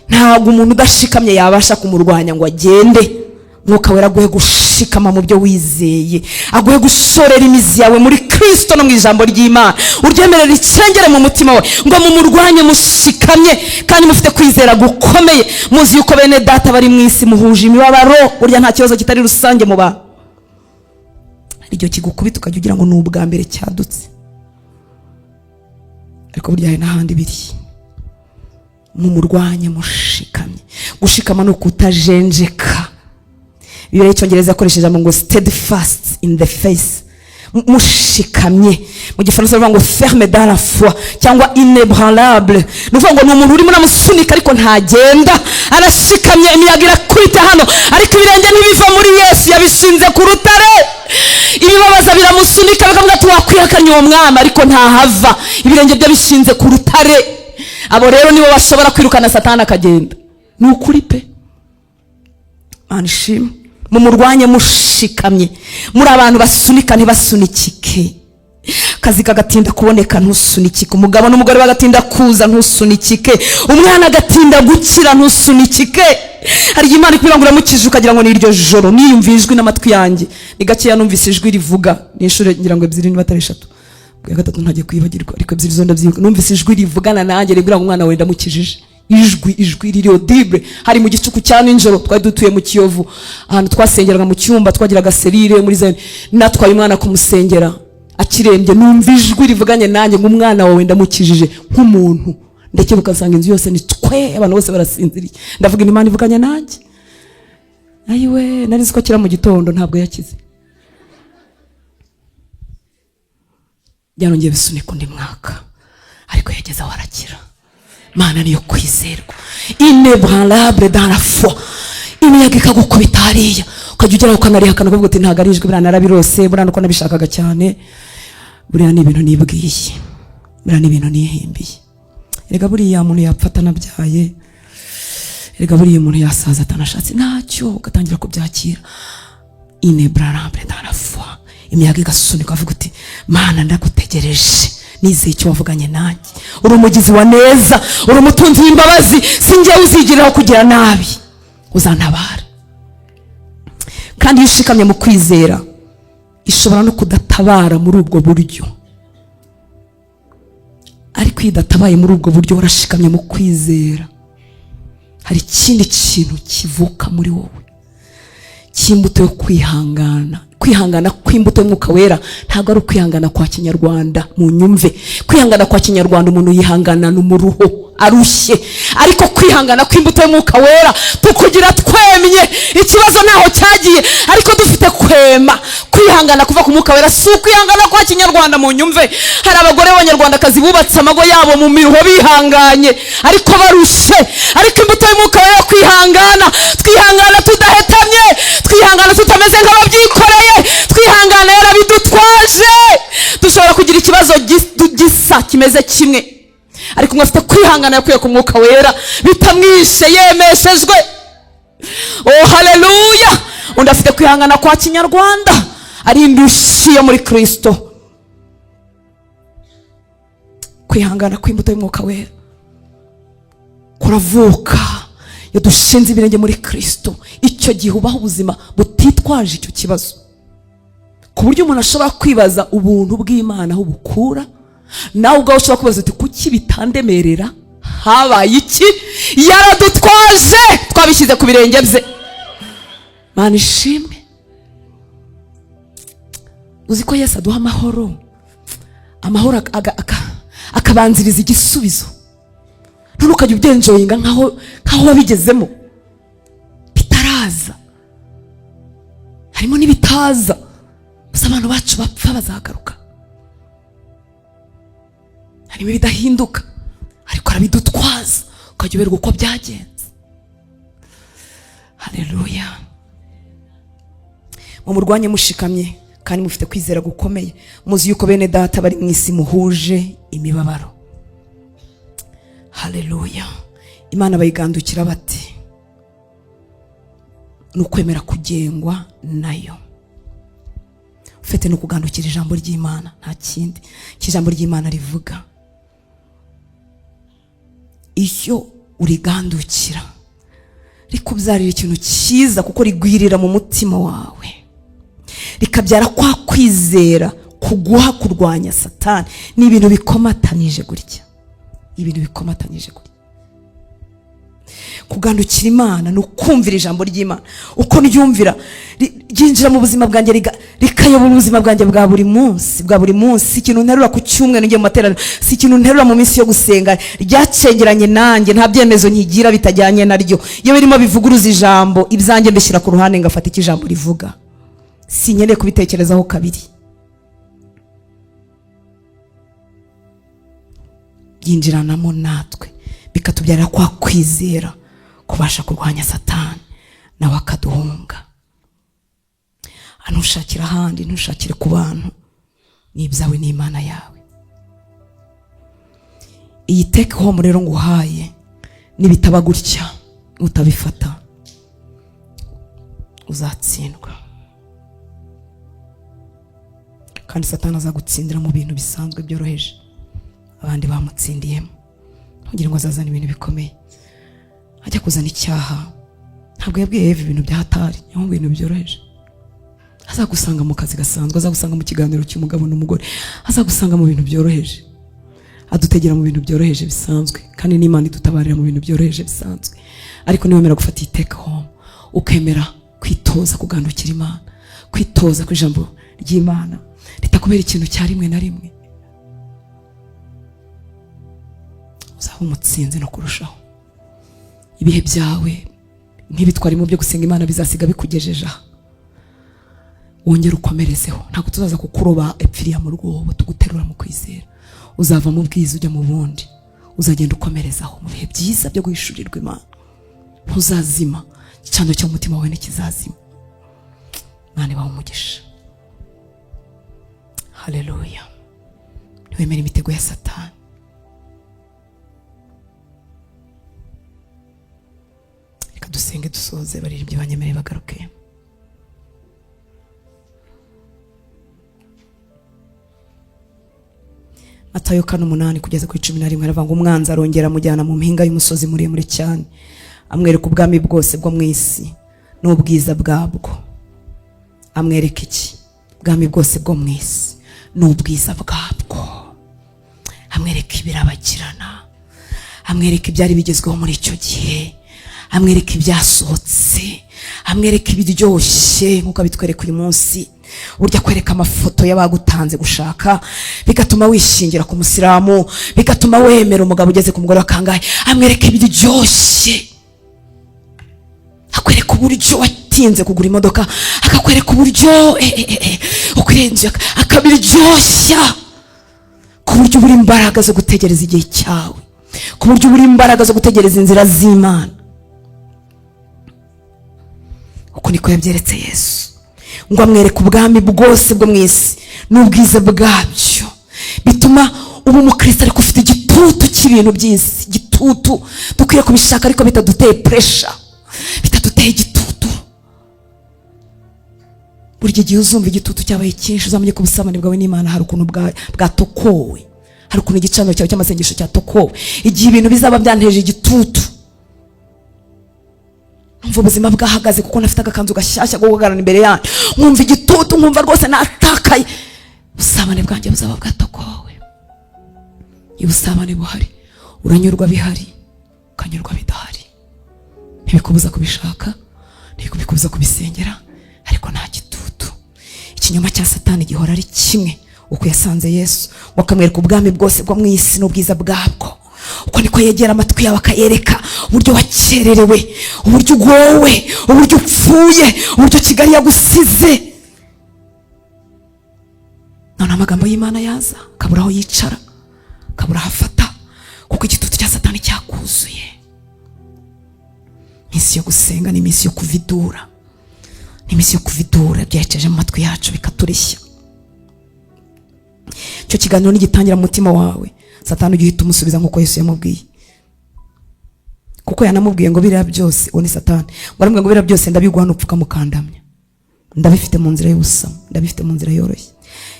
Ntabwo umuntu udashikamye yabasha kumurwanya ngo agende. Mwuka Wera aguhe gushikama mu byo wizeye, aguhe gushorera imizi yawe muri Kirisito no mu ijambo ry'Imana, uryemerera icengere mu mutima we. Ngo mumurwanye mushikamye kandi mufite kwizera gukomeye, muzi yuko bene Data bari mu isi muhuje imibabaro. Burya nta kibazo kitari rusange mu bantu. Hari igihe kigukubita ukajya ugira ngo ni ubwa mbere cyadutse, ariko burya hari n'ahandi biri. Mumurwanye mushikamye. Gushikama ni ukutajenjeka. Bibiliya y'Icyongereza yakoresheje ijambo ngo "steadfast in the faith", mushikamye. Mu Gifaransa bavuga ngo "ferme dans la foi" cyangwa "inébranlable". Ni ukuvuga ngo ni umuntu urimo uramusunika ariko ntagenda, arashikamye. Imiyaga irakubita hano, ariko ibirenge ntibiva muri Yesu, yabishinze ku rutare. Ibibabaza biramusunika, bakavuga ati: "Wakwihakanye uwo mwami", ariko ntahava, ibirenge bye bishinze ku rutare. Abo rero nibo bashobora kwirukana Satani akagenda. Ni ukuri pe. Mana ishimwe. Mumurwanye mushikamye. Muri abantu basunika ntibasunikike. Akazi kagatinda kuboneka, ntusunikike. Umugabo n'umugore bagatinda kuza, ntusunikike. Umwana agatinda gukira, ntusunikike. Hari igihe Imana ikubwira ngo uramukije, ukagira ngo ni iryo joro. Niyumviye ijwi n'amatwi yanjye. Ni gakeya numvise ijwi rivuga, ni inshuro ngira ngo ebyiri niba atari eshatu. Bwa gatatu ntagiye kwibagirwa, ariko ebyiri zo ndabyibuka. Numvise ijwi rivugana nanjye ribwira ngo: "Umwana wawe ndamukijije." Ijwi riri audible. Hari mu gicuku cya nijoro. Twari dutuye mu Kiyovu, ahantu twasengeraga mu cyumba, twagiraga cellule muri zone. Natwaye umwana kumusengera akirembye, numva ijwi rivuganye nanjye ngo: "Umwana wawe ndamukijije." Nk'umuntu ndakebuka nsanga inzu yose ni twe, abantu bose barasinziriye. Ndavuga, "Imana ivuganye nanjye." Ayiwe, nari nzi ko akira mu gitondo. Ntabwo yakize, byarongeye bisunika undi mwaka, ariko yageze aho arakira. Mana niyo kwizerwa. Inébranlable dans la foi. Imiyaga ikagukubita hariya, ukajya ugeraho ukanarihakana, ukavuga uti: "Ntabwo ari ijwi, buriya narabirose, buriya nuko nabishakaga cyane, buriya ni ibintu nibwiye, buriya ni ibintu nihimbiye. Erega buriya umuntu yapfa atanabyaye, erega buriya umuntu yasaza atanashatse, ntacyo." Ugatangira kubyakira. Inébranlable dans la foi. Imiyaga igasunika, ukavuga uti: "Mana, ndagutegereje, nizeye icyo wavuganye nanjye. Uri umugizi wa neza, uri umutunzi w'imbabazi, si njyewe uzigiraho kugira nabi, uzantabara." Kandi iyo ushikamye mu kwizera, ishobora no kudatabara muri ubwo buryo, ariko iyo idatabaye muri ubwo buryo, warashikamye mu kwizera, hari ikindi kintu kivuka muri wowe cy'imbuto yo kwihangana. Kwihangana kw'imbuto y'Umwuka Wera ntabwo ari ukwihangana kwa kinyarwanda. Mu nyumve, kwihangana kwa kinyarwanda umuntu yihanganana umuruho, arushye, ariko kwihangana kw'imbuto y'Umwuka Wera tukugira twemye. Ikibazo ntaho cyagiye, ariko dufite kwema. Kwihangana kuva ku Mwuka Wera si ukwihangana kwa kinyarwanda. Mu nyumve, hari abagore b'Abanyarwandakazi bubatse amago yabo mu miruho, bihanganye ariko barushye. Ariko imbuto y'Umwuka Wera yo kwihangana, twihangana tudahetamye, twihangana tutameze nk'ababyikoreye, twihangana yarabidutwaje. Dushobora kugira ikibazo gisa, kimeze kimwe, ariko umwe afite kwihangana yakuye ku Mwuka Wera, bitamwishe, yemeshejwe. Oh haleluya! Undi afite kwihangana kwa kinyarwanda, ari indushyi yo muri Kirisito. Kwihangana kw'imbuto y'Umwuka Wera kuravuka iyo dushinze ibirenge muri Kirisito. Icyo gihe ubaho ubuzima butitwaje icyo kibazo, ku buryo umuntu ashobora kwibaza ubuntu bw'Imana aho bukura. Nawe ubwawe ushobora kwibaza uti: "Kuki bitandemerera? Habaye iki?" Yaradutwaje, twabishyize ku birenge bye. Mana ishimwe. Uzi ko Yesu aduha amahoro, amahoro akabanziriza igisubizo, none ukajya ubyenjoyinga nkaho wabigezemo bitaraza. Harimo n'ibitaza gusa. Abantu bacu bapfa bazagaruka. Hari Harimo ibidahinduka, ariko arabidutwaza ukajya uberwa uko byagenze. Haleluya. Mumurwanye mushikamye kandi mufite kwizera gukomeye, muzi yuko bene data bari mu isi muhuje imibabaro. Haleluya. Imana bayigandukira bati ni ukwemera kugengwa nayo, ufite no kugandukira ijambo ry'Imana. Nta kindi ijambo ry'Imana rivuga. Iyo urigandukira rikubyarira ikintu cyiza, kuko rigwirira mu mutima wawe, rikabyara kwa kwizera kuguha kurwanya Satani. Ni ibintu bikomatanije gutya, ibintu bikomatanyije gutya. Kugandukira Imana ni ukumvira ijambo ry'Imana. Uko ryumvira ryinjira mu buzima bwanjye, rikayobora ubuzima bwanjye bwa buri munsi, bwa buri munsi. Si ikintu nterura ku cyumweru ngiye mu materaniro, si ikintu nterura mu minsi yo gusenga. Ryacengeranye nanjye, nta byemezo nkigira bitajyanye naryo. Iyo birimo bivuguruza ijambo, ibyanjye mbishyira ku ruhande ngafata icyo ijambo rivuga. Sinkeneye kubitekerezaho kabiri. Byinjiranamo natwe bikatubyarira kwa kwizera kubasha kurwanya Satani nawe akaduhunga. Ntushakire ahandi, ntushakire ku bantu, ni ibyawe n'Imana yawe. Iyi take home rero nguhaye, nibitaba gutya utabifata uzatsindwa, kandi Satani azagutsindira mu bintu bisanzwe byoroheje abandi bamutsindiyemo. Ntugire ngo azazana ibintu bikomeye. Ajya kuzana icyaha ntabwo yabwiye Eva ibintu bya hatari, ahubwo ibintu byoroheje. Azagusanga mu kazi gasanzwe, azagusanga mu kiganiro cy'umugabo n'umugore, azagusanga mu bintu byoroheje. Adutegera mu bintu byoroheje bisanzwe, kandi n'Imana idutabarira mu bintu byoroheje bisanzwe. Ariko niwemera gufata iyi take home, ukemera kwitoza kugandukira Imana, kwitoza ku ijambo ry'Imana ritakubera ikintu cya rimwe na rimwe, uzaba umutsinzi no kurushaho. Ibihe byawe nk'ibitwarimo byo gusenga Imana bizasiga bikugejeje aha, wongere ukomerezeho. Ntabwo tuzaza kukuroba epfiriya mu rwobo, tuguterura mu kwizera. Uzava mu bwiza ujya mu bundi, uzagenda ukomerezaho mu bihe byiza byo guhishurirwa Imana. Ntuzazima, igicaniro cy'umutima wawe ntikizazima. Imana ibahe umugisha. Haleluya. Ntiwemere imitego ya Satani. Reka dusenge dusoze, baririmbyi banyemereye bagaruke. Matayo 4:8 kugeza kuri 11 aravuga ngo umwanzi arongera amujyana mu mpinga y'umusozi muremure cyane, amwereka ubwami bwose bwo mu isi n'ubwiza bwabwo. Amwereka iki? Ubwami bwose bwo mu isi n'ubwiza bwabwo. Amwereka ibirabagirana, amwereka ibyari bigezweho muri icyo gihe, amwereka ibyasohotse, amwereka ibiryoshye nk'uko abitwereka uyu munsi. Burya kwereka amafoto y'abagutanze gushaka bigatuma wishingira ku musilamu, bigatuma wemera umugabo ugeze ku mugore wa kangahe. Amwereka ibiryoshye, akwereka uburyo watinze kugura imodoka, akakwereka uburyo ukwirenze, akabiryoshya ku buryo ubura imbaraga zo gutegereza igihe cyawe, ku buryo ubura imbaraga zo gutegereza inzira z'Imana. Uko niko yabyeretse Yesu, ngo amwereke ubwami bwose bwo mu isi n'ubwiza bwabyo. Bituma uba umukristo ariko ufite igitutu cy'ibintu by'isi, igitutu dukwiye kubishaka ariko bitaduteye pressure, bitaduteye igitutu. Buri gihe uzumva igitutu cyabaye cyinshi, uzamenye ko ubusabane bwawe n'Imana hari ukuntu bwatokowe, hari ukuntu igicaniro cyawe cy'amasengesho cyatokowe. Igihe ibintu bizaba byanteje igitutu, numva ubuzima bwahagaze kuko nafite agakanzu gashyashya ko guhagarara imbere yanyu, nkumva igitutu, nkumva rwose natakaye, ubusabane bwanjye buzaba bwatokowe. Iyo ubusabane buhari, uranyurwa bihari, ukanyurwa bidahari. Ntibikubuza kubishaka, ntibikubuza kubisengera, ariko nta gitutu. Ikinyoma cya Satani gihora ari kimwe. Uko yasanze Yesu, wakamwereka ubwami bwose bwo mu isi n'ubwiza bwabwo, uko niko yegera amatwi yawe akayereka uburyo wakererewe, uburyo ugowe, uburyo upfuye, uburyo Kigali yagusize. None amagambo y'Imana yaza akabura aho yicara, Ukabura hafata kuko igitutu cya Satani cyakuzuye. Iminsi yo gusenga ni iminsi yo kuvidura, ni iminsi yo kuvidura byerekeje mu matwi yacu bikatureshya. Icyo kiganiro nigitangira mu mutima wawe, Satani ujye uhita umusubiza nk'uko Yesu yamubwiye, kuko yanamubwiye ngo biriya byose, uwo ni Satani, ngo aramubwira ngo biriya byose ndabiguha nupfuka mukandamya, ndabifite mu nzira y'ubusamo, ndabifite mu nzira yoroshye.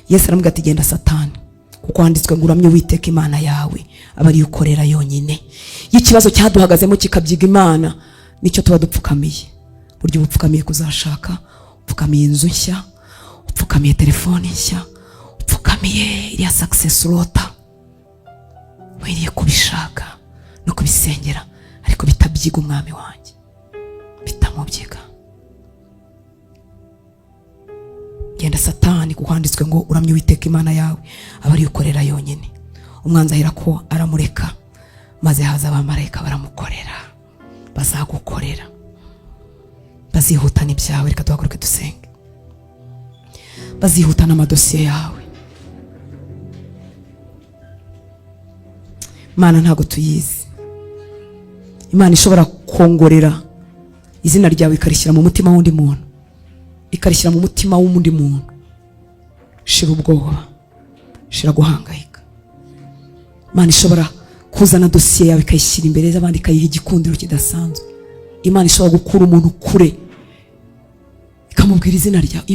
Yesu aramubwira ati genda Satani, kuko handitswe ngo uramye Uwiteka Imana yawe, aba ariyo ukorera yonyine. Iyo ikibazo cyaduhagazemo kikabyiga Imana, nicyo tuba dupfukamiye. Burya uba upfukamiye kuzashaka, upfukamiye inzu nshya, upfukamiye telefone nshya, upfukamiye iriya success urota, wiriye kubishaka no kubisengera, ariko bitabyiga umwami wanjye, bitamubyiga. Genda Satani, kuko handitswe ngo uramye Uwiteka Imana yawe, aba ariyo ukorera yonyine. Umwanzi ahera ko aramureka, maze haza abamarayika baramukorera. Bazagukorera, bazihutana ibyawe. Reka duhaguruke dusenge. Bazihutana amadosiye yawe. Imana ntabwo tuyizi. Imana ishobora kongorera izina ryawe ikarishyira mu mutima w'undi muntu, ikarishyira mu mutima w'undi muntu. Shira ubwoba, shira guhangayika. Imana ishobora kuzana dosiye yawe ikayishyira imbere y'abandi, ikayiha igikundiro kidasanzwe. Imana ishobora gukura umuntu kure ikamubwira izina ryawe.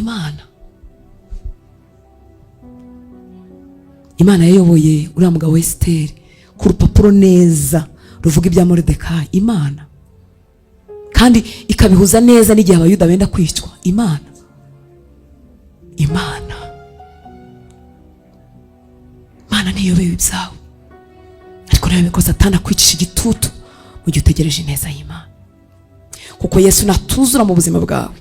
Imana yayoboye uriya mugabo Esiteri ku rupapuro neza ruvuga ibya Moridekayi. Imana kandi ikabihuza neza n'igihe Abayuda benda kwicwa. Imana Imana Imana ntiyobewe ibyawe, ariko nawe ko Satani akwicisha igitutu mu gihe utegereje ineza y'Imana. Kuko Yesu natuzura mu buzima bwawe,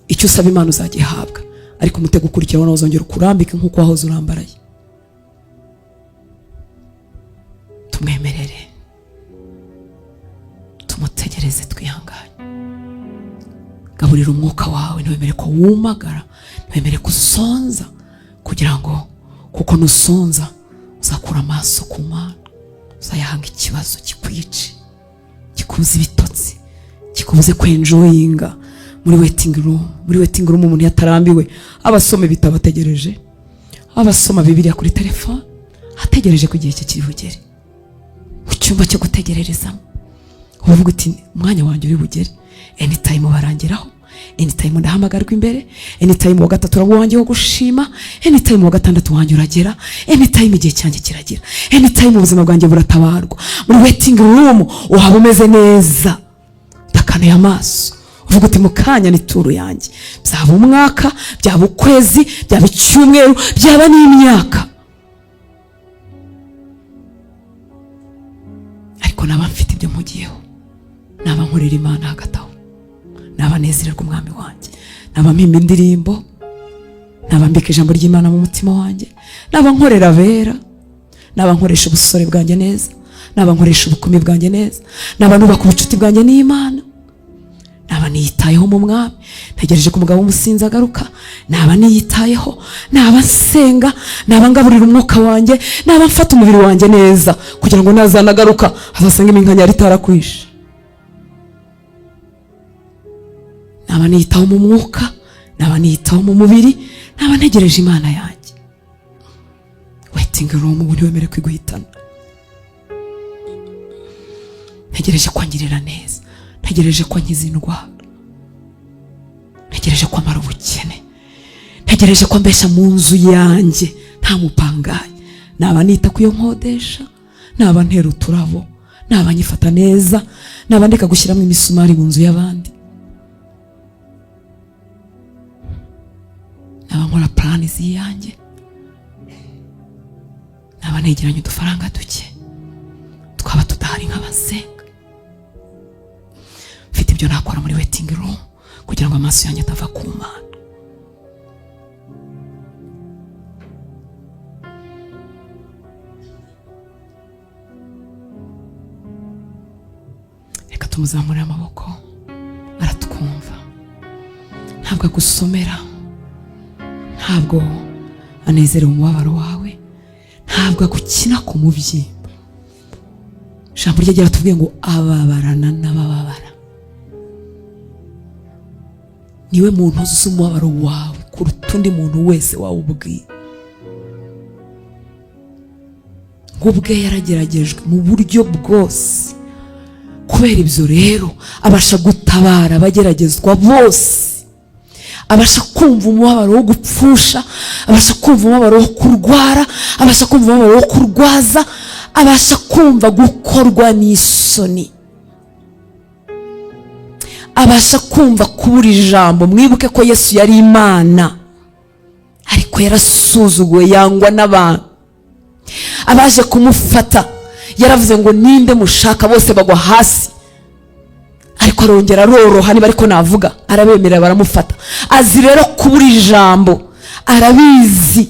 icyo usaba Imana uzagihabwa, ariko umutego ukurikiraho nawe uzongera ukurambike nk'uko wahoze urambaraye. Tumwemerere, tumutegereze twihanganye. Gaburira umwuka wawe, ntiwemere ko wumagara, ntiwemere ko usonza, kugira ngo kuko nusonza uzakura amaso ku Mana, uzayahanga ikibazo kikwice, kikubuze ibitotsi, kikubuze kwenjoyinga muri waiting room. Muri waiting room umuntu yatarambiwe abasoma ibitabo ategereje, abasoma Bibiliya kuri telefone ategereje ko igihe cye kiri bugere. Mu cyumba cyo gutegererezamo uvuga uti umwanya wanjye uri bugere, anytime barangeraho, anytime ndahamagarwa imbere, anytime wa gatatu uraba uwanjye wo gushima, anytime wa gatandatu wanjye uragera, anytime igihe cyanjye kiragera, anytime ubuzima bwanjye buratabarwa. Muri waiting room uhaba umeze neza, udakanuye amaso, uvuga uti mu kanya ni turu yanjye. Byaba umwaka, byaba ukwezi, byaba icyumweru, byaba n'imyaka, ariko naba mfite ibyo mpugiyeho, naba nkorera Imana hagati aho, naba nezererwa umwami wanjye, naba mpimba indirimbo, naba mbika ijambo ry'Imana mu mutima wanjye, naba nkorera abera, naba nkoresha ubusore bwanjye neza, naba nkoresha ubukumi bwanjye neza, naba nubaka ubucuti bwanjye n'Imana, naba niyitayeho mu mwami, ntegereje ko umugabo w'umusinzi agaruka, naba niyitayeho, naba nsenga, naba ngaburira umwuka wanjye, naba mfata umubiri wanjye neza, kugira ngo nazanagaruka azasanga iminkanyari itarakwishe. Naba niyitaho mu mwuka, naba niyitaho mu mubiri, naba ntegereje Imana yanjye. Waiting room ubu ntiwemere kwiguhitana. Ntegereje ko angirira neza, ntegereje ko ankiza indwara, ntegereje ko amara ubukene, ntegereje ko ambesha mu nzu yanjye nta mupangayi, naba nita ku yo nkodesha, naba ntera uturabo, naba nyifata neza, naba ndeka gushyiramo imisumari mu nzu y'abandi, naba nkora plani z'iyanjye, naba negeranya udufaranga duke twaba tudahari nk'abasenga, mfite ibyo nakora muri waiting room kugira ngo amaso yanjye atava ku Mana. Reka tumuzamurire amaboko, aratwumva. Ntabwo agusomera, ntabwo anezerewe umubabaro wawe, Ntabwo agukina ku mubyimba. Ijambo rye ryaratubwiye ngo ababarana n'abababara. Niwe muntu uzi umubabaro wawe kuruta undi muntu wese wawubwiye. Ngo ubwe yarageragejwe mu buryo bwose, kubera ibyo rero abasha gutabara abageragezwa bose, abasha kumva umubabaro wo gupfusha, abasha kumva umubabaro wo kurwara, abasha kumva umubabaro wo kurwaza, abasha kumva gukorwa n'isoni, abasha kumva kubura ijambo. Mwibuke ko Yesu yari Imana, ariko yarasuzuguwe, yangwa n'abantu. Abaje kumufata yaravuze ngo ninde mushaka, bose bagwa hasi, ariko arongera aroroha, niba ariko navuga, arabemerera baramufata. Azi rero kubura ijambo, arabizi,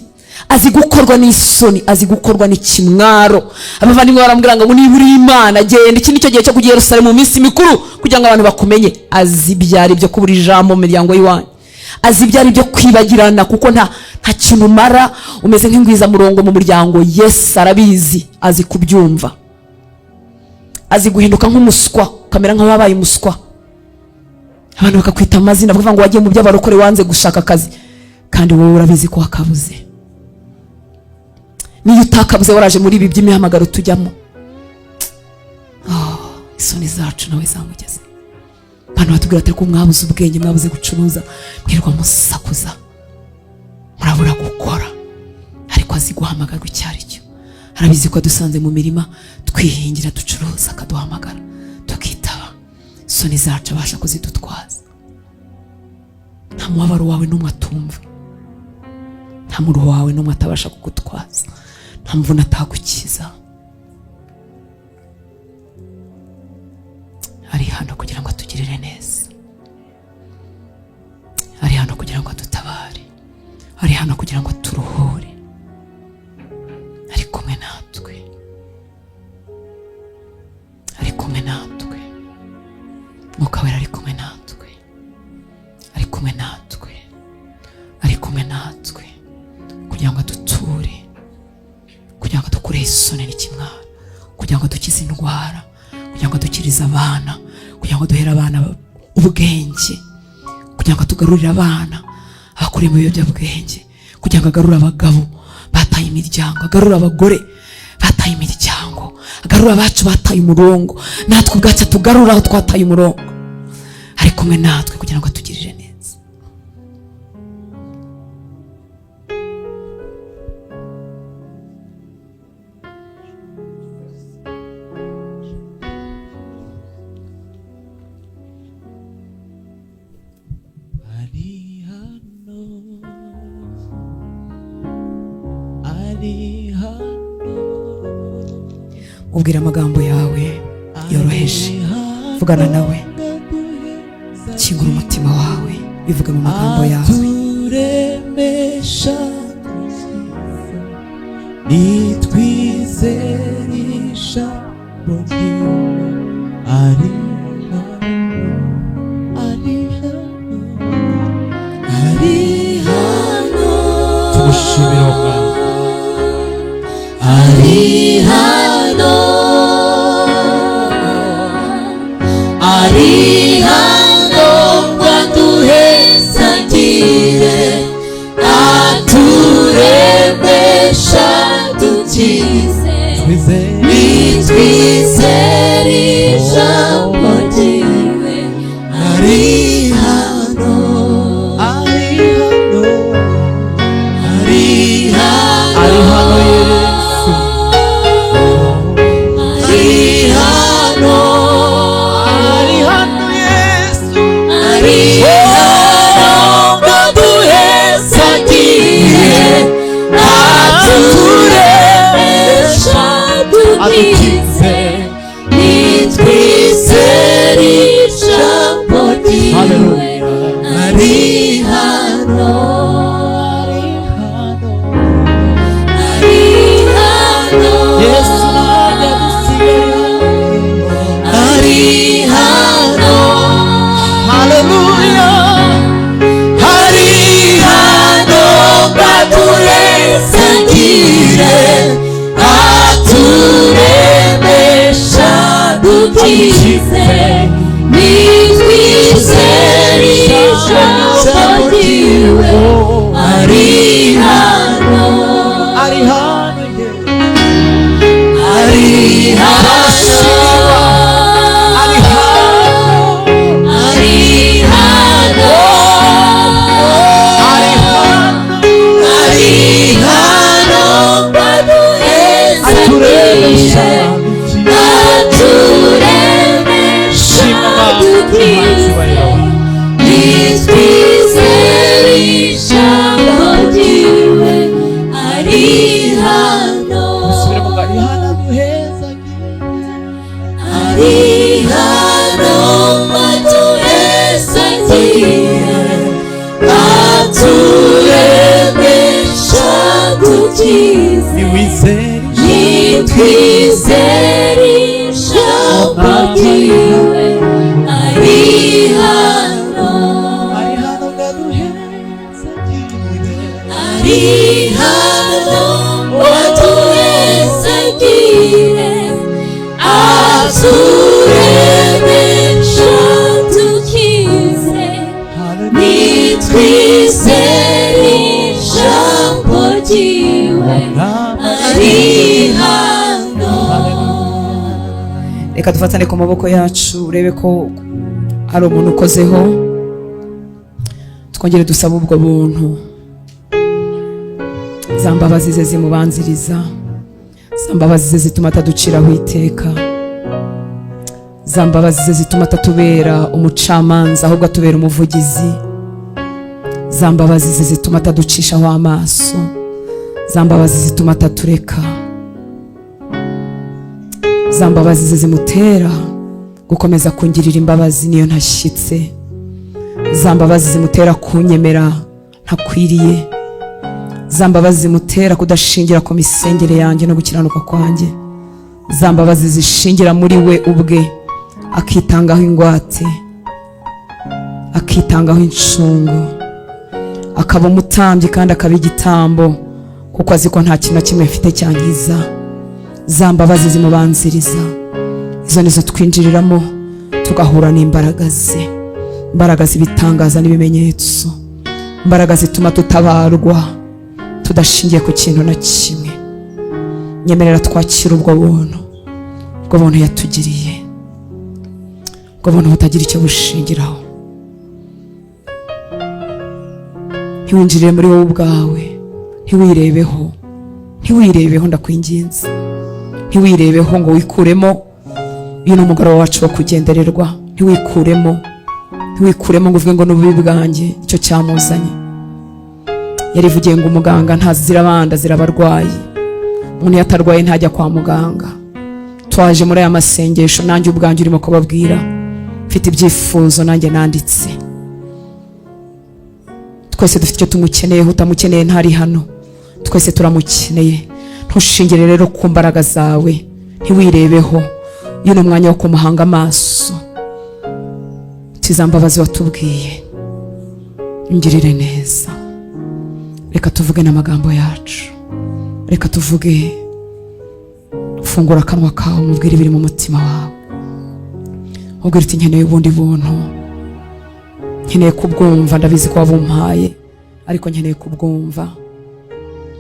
azi gukorwa n'isoni, azi gukorwa n'ikimwaro. Abavandimwe baramubwira ngo niba uri Imana genda, iki nicyo gihe cyo kujya i Yerusalemu mu minsi mikuru kugira ngo abantu bakumenye. Azi ibyo ari byo kubura ijambo mu miryango y'iwanyu, azi ibyo ari byo kwibagirana, kuko nta kintu umara, umeze nk'ingwizamurongo mu muryango. Yesu arabizi, azi kubyumva, azi guhinduka nk'umuswa, ukamera nk'ababaye umuswa, abantu bakakwita amazina, bakavuga ngo wagiye mu by'abarokore, wanze gushaka akazi, kandi wowe urabizi ko wakabuze. Niyo utakabuze waraje muri ibi by'imihamagaro tujyamo. Isoni zacu nawe zamugeze. Abantu batubwira ati ko mwabuze ubwenge, mwabuze gucuruza, mwirwa musakuza, murabura gukora. Ariko azi guhamagarwa icyo ari cyo. Arabizi ko dusanze mu mirima twihingira, ducuruza, akaduhamagara tukitaba. Isoni zacu abasha kuzidutwaza. Nta mubabaro wawe n'umwe atumva, nta muruho wawe n'umwe atabasha kugutwaza, nta mvune atagukiza. Ari hano kugira ngo atugirire neza, ari hano kugira ngo adutabare, ari hano kugira ngo aturuhure, ari kumwe natwe, ari kumwe natwe. Mwuka Wera ari kumwe natwe, ari kumwe natwe, ari kumwe natwe kugira ngo aduture, kugira ngo adukureho isoni n'ikimwaro, kugira ngo adukize indwara, kugira ngo adukirize abana, kugira ngo duhere abana ubwenge, kugira ngo atugarurire abana abakuriye mu biyobyabwenge, kugira ngo agarure abagabo bataye imiryango, agarure abagore bataye imiryango, agarure abacu bataye umurongo, natwe ubwacu atugarure aho twataye umurongo. Ari kumwe natwe kugira ngo atugirire neza. Ari hano, ari hano, Ubwira amagambo yawe yoroheje, vugana nawe, kingura umutima wawe, bivuga mu magambo yawe. Aturemesha nitwizerisha ryiwe. Ari hano, ari hano, ari hano. Tumushimire Umwami. Ari hano, ari hano ngo aduhezagire, aturemesha dukize, Twizere. Nitwizere ijambo ryiwe. Ari hano, Ari hano, ari hano, ari hano Yesu. Ari hano, Ari hano Yesu. Ari hano ngo aduhezagire, aturemesha dukize, Adukize. Nitwizere ijambo ryiwe, ari hano. Ari hano ye. Ari hano. Ari hano. Ari hano. Ari hano. Ari hano. Aturemesha. Aturemesha. Shima. Dukize. Nitwizere ijambo ryiwe, ari hano. Subiramo ngo ari hano aduhezagire. Ari hano aduhezagire, aturemesha, dukize. Niwizere. Nitwizere ijambo ryiwe, ari hano. Ari hano ngo aduhezagire. Ari hano aduhezagire, aturemesha, dukize. Nitwizere ijambo ryiwe, ari hano. Reka dufatane ku maboko yacu, urebe ko hari umuntu ukozeho. Twongere dusabe ubwo buntu, za mbabazi ze zimubanziriza, za mbabazi ze zituma ataduciraho iteka, za mbabazi ze zituma atatubera umucamanza ahubwo atubera umuvugizi, za mbabazi ze zituma ataducishaho amaso, za mbabazi zituma atatureka, za mbabazi ze zimutera gukomeza kungirira imbabazi niyo ntashyitse, za mbabazi zimutera kunyemera ntakwiriye, za mbabazi zimutera kudashingira ku misengere yanjye no gukiranuka kwanjye, za mbabazi zishingira muri we ubwe, akitangaho ingwate, akitangaho incungu, akaba umutambyi kandi akaba igitambo, kuko azi ko nta kintu na kimwe mfite cyankiza. Za mbabazi zimubanziriza, izo nizo twinjiriramo, tugahura n'imbaraga ze, imbaraga z'ibitangaza n'ibimenyetso, imbaraga zituma tutabarwa tudashingiye ku kintu na kimwe. Nyemerera twakira ubwo buntu, ubwo buntu yatugiriye, ubwo buntu butagira icyo bushingiraho. Ntiwinjirire muri wowe ubwawe, ntiwirebeho, ntiwirebeho, ndakwinginze, ntiwirebeho ngo wikuremo. Uyu ni umugoroba wacu wo kugendererwa. Ntiwikuremo, ntiwikuremo ngo uvuge ngo n'ububi bwanjye icyo cyamuzanye. Yarivugiye ngo umuganga ntazira abandi, azira abarwayi. Umuntu iyo atarwaye ntajya kwa muganga. Twaje muri aya masengesho, nanjye ubwanjye urimo kubabwira mfite ibyifuzo nanjye nanditse. Twese dufite icyo tumukeneyeho, utamukeneye ntari hano. Twese turamukeneye. Ntushingire rero ku mbaraga zawe, ntiwirebeho. Uyu ni umwanya wo kumuhanga amaso. Za mbabazi watubwiye, ungirire neza. Reka tuvuge n'amagambo yacu, reka tuvuge. Fungura akanwa kawe, umubwire ibiri mu mutima wawe, ubwira uti nkeneye ubundi buntu, nkeneye kubwumva, ndabizi ko wabumpaye ariko nkeneye kubwumva.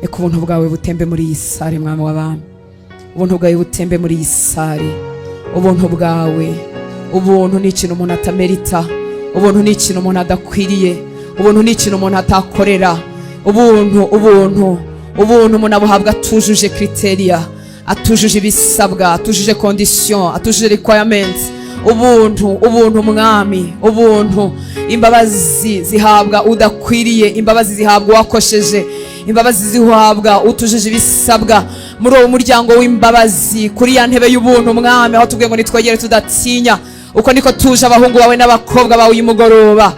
Reka ubuntu bwawe butembe muri iyi salle, mwami w'abami. Ubuntu bwawe butembe muri iyi salle. Ubuntu bwawe. Ubuntu ni ikintu umuntu atamerita, ubuntu ni ikintu umuntu adakwiriye, ubuntu ni ikintu umuntu atakorera. Ubuntu, ubuntu, ubuntu umuntu abuhabwa atujuje criteria, atujuje ibisabwa, atujuje condition, atujuje requirements. Ubuntu, ubuntu mwami, ubuntu. Imbabazi zihabwa udakwiriye, imbabazi zihabwa uwakosheje, imbabazi zihabwa utujuje ibisabwa. Muri uwo muryango w'imbabazi, kuri ya ntebe y'ubuntu mwami, aho tubwiye ngo nitwegere tudatinya, uko niko tuje abahungu bawe n'abakobwa bawe uyu mugoroba.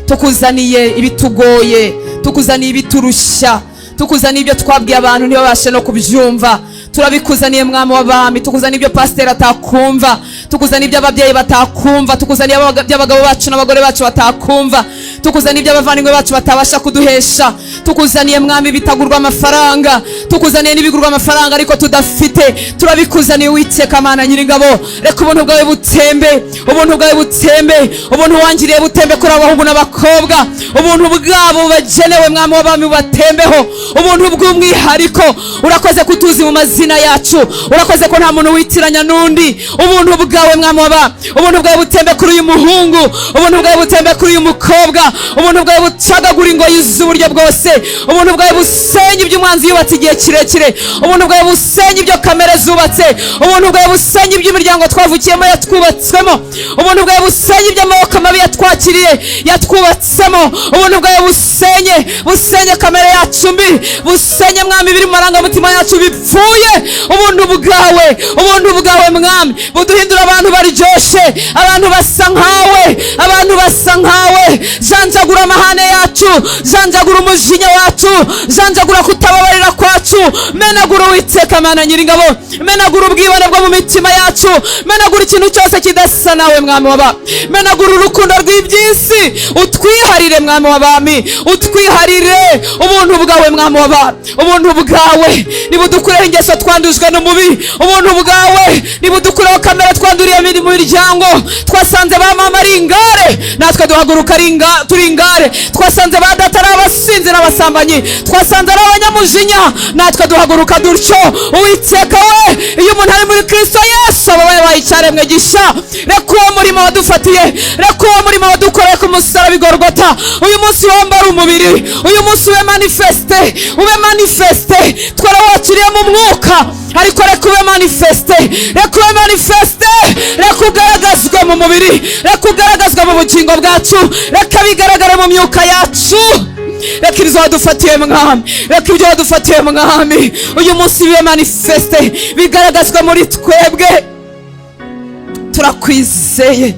Tukuzaniye ibitugoye, tukuzaniye ibiturushya, tukuzaniye ibyo twabwiye abantu ntibabashe no kubyumva. Turabikuzaniye mwami w'abami. Tukuzaniye ibyo pasiteri atakumva, tukuzaniye ibyo ababyeyi batakumva, tukuzaniye ibyo abagabo bacu n'abagore bacu batakumva. Tukuzaniye ibyo abavandimwe bacu batabasha kuduhesha. Tukuzaniye, Mwami, bitagurwa amafaranga. Tukuzaniye n'ibigurwa amafaranga ariko tudafite. Turabikuzaniye, Uwiteka Mana Nyiringabo. Reka ubuntu bwawe butembe, ubuntu bwawe butembe, ubuntu wangiriye butembe kuri abahungu n'abakobwa. Ubuntu bwabo bagenewe, Mwami w'abami, bubatembeho, ubuntu bw'umwihariko. Urakoze kutuzi mu mazina yacu. Urakoze ko nta muntu witiranya n'undi. Ubuntu bwawe, Mwami w'aba, ubuntu bwawe butembe kuri uyu muhungu, ubuntu bwawe butembe kuri uyu mukobwa, ubuntu bwawe bucagagura ingoyi z'uburyo bwose, ubuntu bwawe busenya ibyo umwanzi yubatse igihe kirekire, ubuntu bwawe busenya ibyo kamere zubatse, ubuntu bwawe busenya iby'imiryango twavukiyemo yatwubatsemo, ubuntu bwawe busenya iby'amaboko mabi yatwakiriye yatwubatsemo. Ubuntu bwawe busenye, busenye kamere yacu mbi, busenye, Mwami, biri mu marangamutima yacu bipfuye. Ubuntu bwawe, ubuntu bwawe, Mwami, buduhindura abantu baryoshe, abantu basa nkawe, abantu basa nkawe. Janjagura amahane yacu, janjagura umujinya wacu, janjagura kutababarira kwacu. Menagura, Uwiteka Mana Nyiringabo, menagura ubwibone bwo mu mitima yacu, menagura ikintu cyose kidasa nawe, Mwami w'aba, menagura urukundo rw'iby'isi, utwiharire, Mwami w'abami, utwiharire ubuntu bwawe, Mwami w'aba. Ubuntu bwawe nibudukureho ingeso twandujwe n'umubi. Ubuntu bwawe nibudukureho kamere twanduriye mu miryango. Twasanze ba mama ari ingare, natwe duhaguruka turi ingare. Twasanze ba data ari abasinzi n'abasambanyi, twasanze ari abanyamujinya, natwe duhaguruka dutyo. Uwiteka we, iyo umuntu ari muri Kristo Yesu aba yabaye icyaremwe gishya. Reka uwo murimo wadufatiye, reka uwo murimo wadukoreye ku musaraba i Gorogota, uyu munsi wambara umubiri, uyu munsi ube manifeste, ube manifeste. Twarawakiriye mu mwuka, ariko reka ube manifeste, reka ube manifeste, reka ugaragazwe mu mubiri, reka ugaragazwe mu bugingo bwacu, reka bigaragare mu myuka yacu. Reka ibyo wadufatiye, Mwami, reka ibyo wadufatiye, Mwami, uyu munsi bibe manifeste, bigaragazwe muri twebwe. Turakwizeye,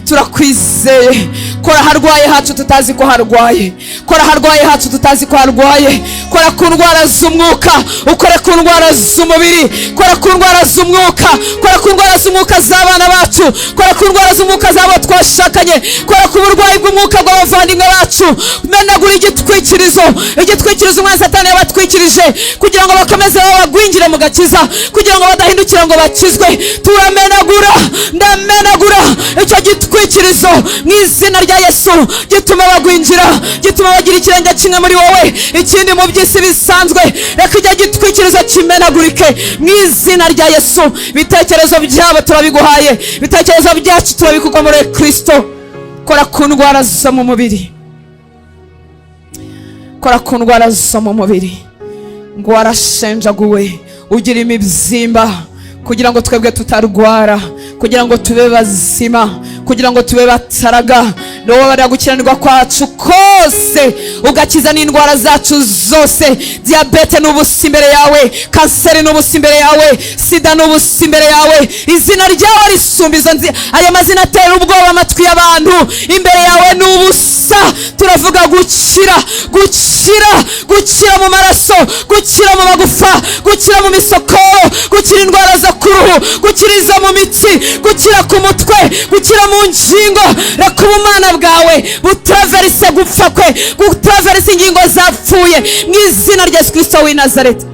turakwizeye. Kora aharwaye hacu tutazi ko harwaye, kora aharwaye hacu tutazi ko harwaye. Kora ku ndwara z'umwuka, ukore ku ndwara z'umubiri. Kora ku ndwara z'umwuka, kora ku ndwara z'umwuka z'abana bacu, kora ku ndwara z'umwuka z'abo twashakanye, kora ku burwayi bw'umwuka bw'abavandimwe bacu. Menagura igitwikirizo, igitwikirizo umwanzi Satani yabatwikirije kugira ngo bakomeze babagwingire mu gakiza, kugira ngo badahindukira ngo bakizwe. Turamenagura, ndamenagura icyo gitwikirizo mu izina rya Yesu gituma bagwingira, gituma bagira ikirenge kimwe muri wowe, ikindi mu by'isi bisanzwe. Reka icyo gitwikirizo kimenagurike mu izina rya Yesu. Ibitekerezo byabo turabiguhaye, ibitekerezo byacu turabikugwa muri Kristo. Kora ku ndwara zo mu mubiri, kora ku ndwara zo mu mubiri. Ngo warashenjaguwe, ugira imibyimba kugira ngo twebwe tutarwara, kugira ngo tube bazima, kugira ngo tube bataraga. Niwowe gukiranirwa kwacu kose, ugakiza n'indwara zacu zose. Diyabete ni ubusa imbere yawe, kanseri ni ubusa imbere yawe, sida ni ubusa imbere yawe. Izina ryawe risumba izo nzi, ayo mazina atera ubwoba amatwi y'abantu, imbere yawe ni ubusa. Turavuga gukira, gukira, gukira mu maraso, gukira mu magufa, gukira mu misokoro, gukira indwara zo ku ruhu, gukira izo mu mitsi, gukira ku mutwe, gukira mu ngingo. Reka ubumana bwawe butaraverise gupfa kwe, butaraverise ingingo zapfuye mu izina rya Yesu Kristo w'i Nazareti.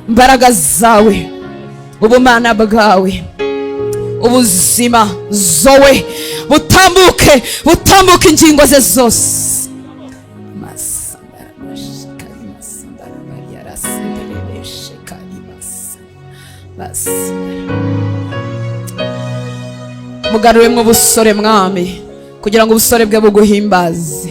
Imbaraga zawe, ubumana bwawe, ubuzima zowe butambuke, butambuke ingingo ze zose. Mugaruremo ubusore, Mwami, kugira ngo ubusore bwe buguhimbaze.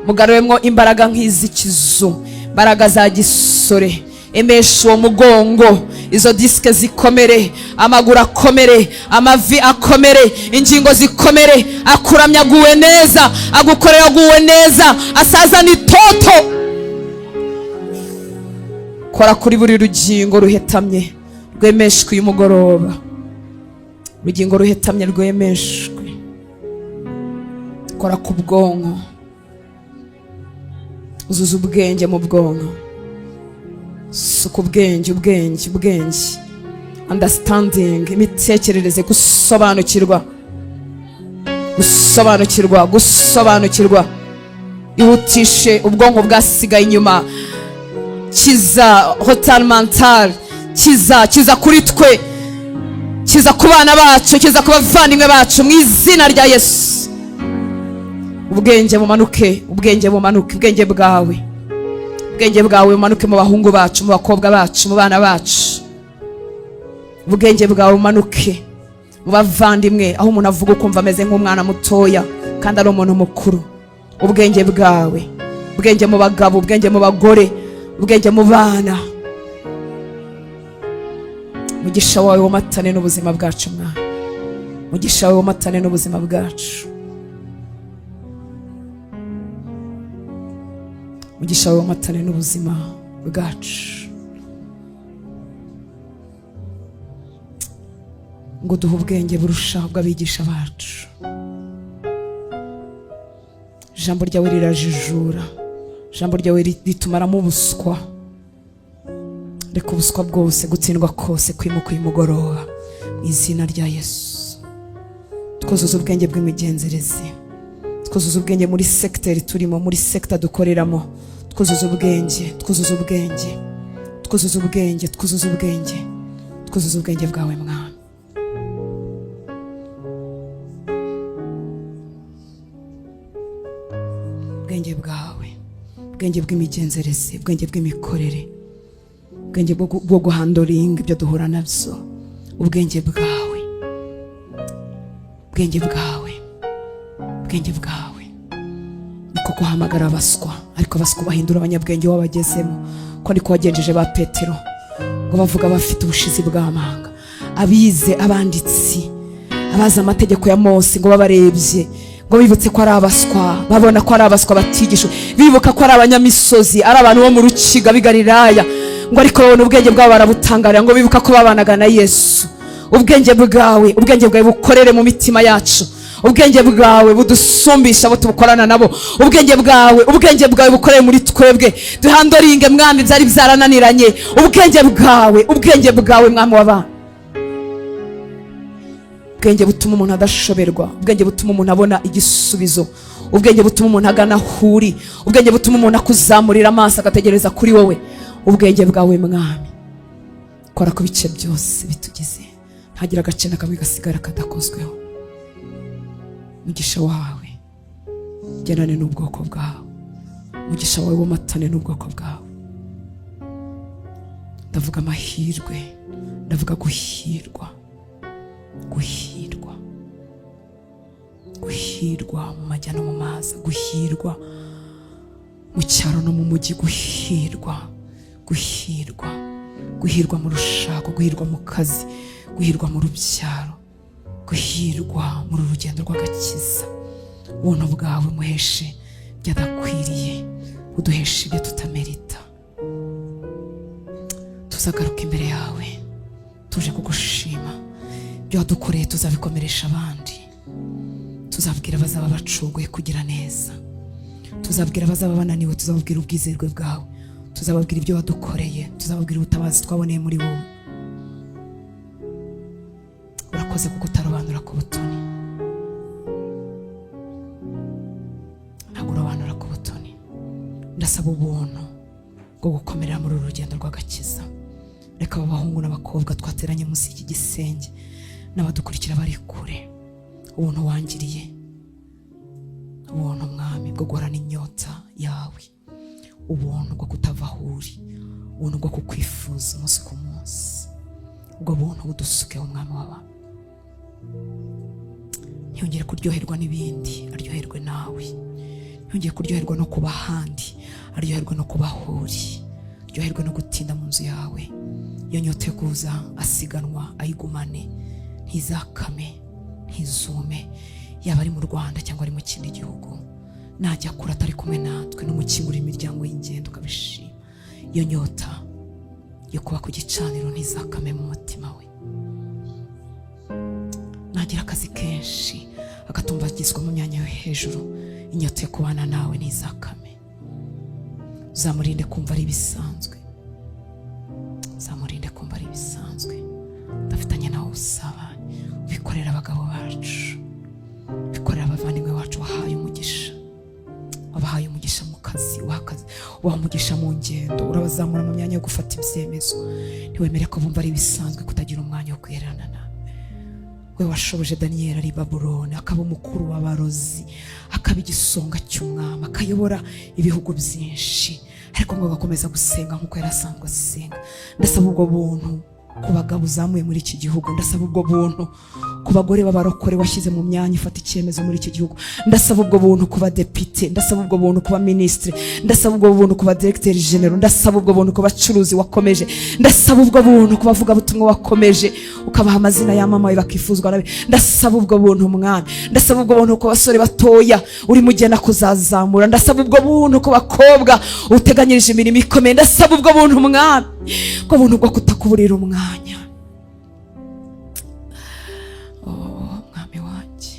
Mugaruremo imbaraga nk'iz'ikizu, imbaraga za gisore. Emesha uwo mugongo, izo disike zikomere, amaguru akomere, amavi akomere, ingingo zikomere. Akuramya aguwe neza, agukorera aguwe neza, asazana itoto. Kora kuri buri rugingo ruhetamye rwemeshwe uyu mugoroba, urugingo ruhetamye rwemeshwe. Kora ku bwonko, uzuza ubwenge mu bwonko, suka ubwenge, ubwenge, ubwenge, understanding, imitekerereze, gusobanukirwa. Gusobanukirwa, gusobanukirwa. Ihutishe ubwonko bwasigaye inyuma. Kiza retard mental, kiza, kiza kuri twe, kiza ku bana bacu, kiza ku bavandimwe bacu, mu izina rya Yesu. Ubwenge bumanuke, ubwenge bumanuke, ubwenge bwawe, ubwenge bwawe bumanuke mu bahungu bacu, mu bakobwa bacu, mu bana bacu. Ubwenge bwawe bumanuke mu bavandimwe, aho umuntu avuga ukumva ameze nk'umwana mutoya kandi ari umuntu mukuru. Ubwenge bwawe, ubwenge mu bagabo, ubwenge mu bagore, ubwenge mu bana. Mugisha wawe womatane n'ubuzima bwacu, mwana. Mugisha wawe womatane n'ubuzima bwacu. Mugisha wawe womatane n'ubuzima bwacu, ngo duhe ubwenge burushaho bw'abigisha bacu. Ijambo ryawe rirajijura, ijambo ryawe ritumaramo ubuswa. Reka ubuswa bwose, gutsindwa kose kwimuka uyu mugoroba mu izina rya Yesu. Twuzuze ubwenge bw'imigenzereze, twuzuze ubwenge muri sekiteri turimo, muri sekita dukoreramo. Twuzuze ubwenge, twuzuze ubwenge, twuzuze ubwenge, twuzuze ubwenge, twuzuze ubwenge bwawe, Mwami. Ubwenge bwawe, ubwenge bw'imigenzereze, ubwenge bw'imikorere, ubwenge bwo guhandoringa ibyo duhura nabyo. Ubwenge bwawe, ubwenge bwawe, ubwenge bwawe. Niko guhamagara abaswa, ariko abaswa bahindura abanyabwenge wabagezemo, ko niko wagenjeje ba Petero, ngo bavuga bafite ubushizi bw'amanga, abize, abanditsi, abazi amategeko ya Mose, ngo babarebye ngo bibutse ko ari abaswa, babona ko ari abaswa batigishwe, bibuka ko ari abanyamisozi, ari abantu bo mu rukiga b'i Galilaya, ngo ariko babona ubwenge bwabo barabutangarira, ngo bibuka ko babanaga na Yesu. Ubwenge bwawe, ubwenge bwawe bukorere mu mitima yacu. Ubwenge bwawe budusumbisha abo tubukorana nabo. Ubwenge bwawe, ubwenge bwawe bukorere muri twebwe, duhandoringe, Mwami, byari byarananiranye. Ubwenge bwawe, ubwenge bwawe, Mwami w'abana. Ubwenge butuma umuntu adashoberwa, ubwenge butuma umuntu abona igisubizo, ubwenge butuma umuntu agana aho uri, ubwenge butuma umuntu akuzamurira amaso agategereza kuri wowe. Ubwenge bwawe, Mwami, kora ku bice byose bitugize, ntagire agace na kamwe gasigara kadakozweho. Mugisha wawe genane n'ubwoko bwawe, mugisha wawe womatane n'ubwoko bwawe. Ndavuga amahirwe, ndavuga guhirwa, guhirwa, guhirwa mu majya no mu mazi, guhirwa mu cyaro no mu mujyi, guhirwa, guhirwa, guhirwa mu rushako, guhirwa mu kazi, guhirwa mu rubyaro, guhirwa muri uru rugendo rw'agakiza. Ubuntu bwawe muheshe byadakwiriye, uduheshe ibyo tutamerita. Tuzagaruka imbere yawe tuje kugushima. Ibyo wadukoreye tuzabikomeresha abandi. Tuzabwira abazaba bacuguye kugira neza, tuzabwira abazaba bananiwe, tuzababwira ubwizerwe bwawe, tuzababwira ibyo wadukoreye, tuzababwira ubutabazi twaboneye muri wowe. Urakoze kuko utarobanura ku butoni, ntabwo urobanura ku butoni. Ndasaba ubuntu bwo gukomerera muri uru rugendo rw'agakiza. Reka aba bahungu n'abakobwa twateranye munsi y'iki gisenge n'abadukurikira bari kure, ubuntu wangiriye, ubuntu, Mwami, bwo guhorana inyota yawe, ubuntu bwo kutava aho uri, ubuntu bwo kukwifuza umunsi ku munsi, ubwo buntu budusukeho, Umwami w'abantu. Ntiyongere kuryoherwa n'ibindi, aryoherwe nawe. Ntiyongere kuryoherwa no kuba ahandi, aryoherwe no kuba aho uri, aryoherwe no gutinda mu nzu yawe. Iyo nyota yo kuza asiganwa ayigumane, ntizakame, ntizume, yaba ari mu Rwanda cyangwa ari mu kindi gihugu. Najya kure atari kumwe natwe, n'umukingura imiryango y'ingendo ukabishima. Iyo nyota yo kuba ku gicaniro ntizakame mu mutima we. Nagira akazi kenshi agatumbagizwa mu myanya yo hejuru, inyota yo kubana nawe ntizakame. Uzamurinde kumva ari ibisanzwe, uzamurinde kumva ari ibisanzwe udafitanye nawe ubusabane. Ubikorera abagabo bacu, ubikorera ababyeyi. Ubaha umugisha mu ngendo, urabazamura mu myanya yo gufata ibyemezo. Ntiwemere ko bumva ari ibisanzwe kutagira umwanya wo kwihererana nawe. We washoboje Daniyeli ari i Babuloni, akaba umukuru w'abarozi, akaba igisonga cy'umwami, akayobora ibihugu byinshi, ariko ngo agakomeza gusenga nk'uko yari asanzwe asenga. Ndasaba ubwo buntu ku bagabo uzamuye muri iki gihugu. Ndasaba ubwo buntu ku bagore b'abarokore washyize mu myanya ifata icyemezo muri iki gihugu. Ndasaba ubwo buntu ku badepite. Ndasaba ubwo buntu ku baminisitiri. Ndasaba ubwo buntu ku badiregiteri généraux. Ndasaba ubwo buntu ku bacuruzi wakomeje. Ndasaba ubwo buntu ku bavugabutumwa wakomeje, ukabaha amazina yamamaye bakifuzwa nawe. Ndasaba ubwo buntu, Mwami. Ndasaba ubwo buntu ku basore batoya urimo ugenda kuzazamura. Ndasaba ubwo buntu ku bakobwa uteganyirije imirimo ikomeye. Ndasaba ubwo buntu, Mwami, ubwo buntu bwo kutakuburira umwanya. Oh, Mwami wanjye,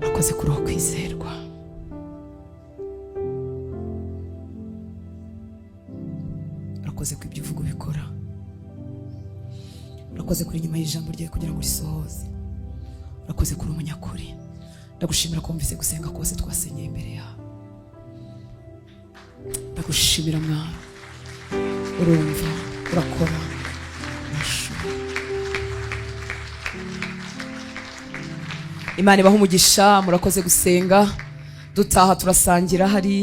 urakoze kuri uwo kwizerwa. Urakoze ko ibyo uvuga ubikora. Urakoze kuri nyuma y'ijambo ryawe kugira ngo urisohoze. Urakoze kuri umunyakuri. Ndagushimira ko wumvise gusenga kose twasenyeye imbere yawe. Ndagushimira, Mwami. Urumva, urakora, urashobora. Imana ibaha umugisha. Murakoze gusenga. Dutaha turasangira hariya.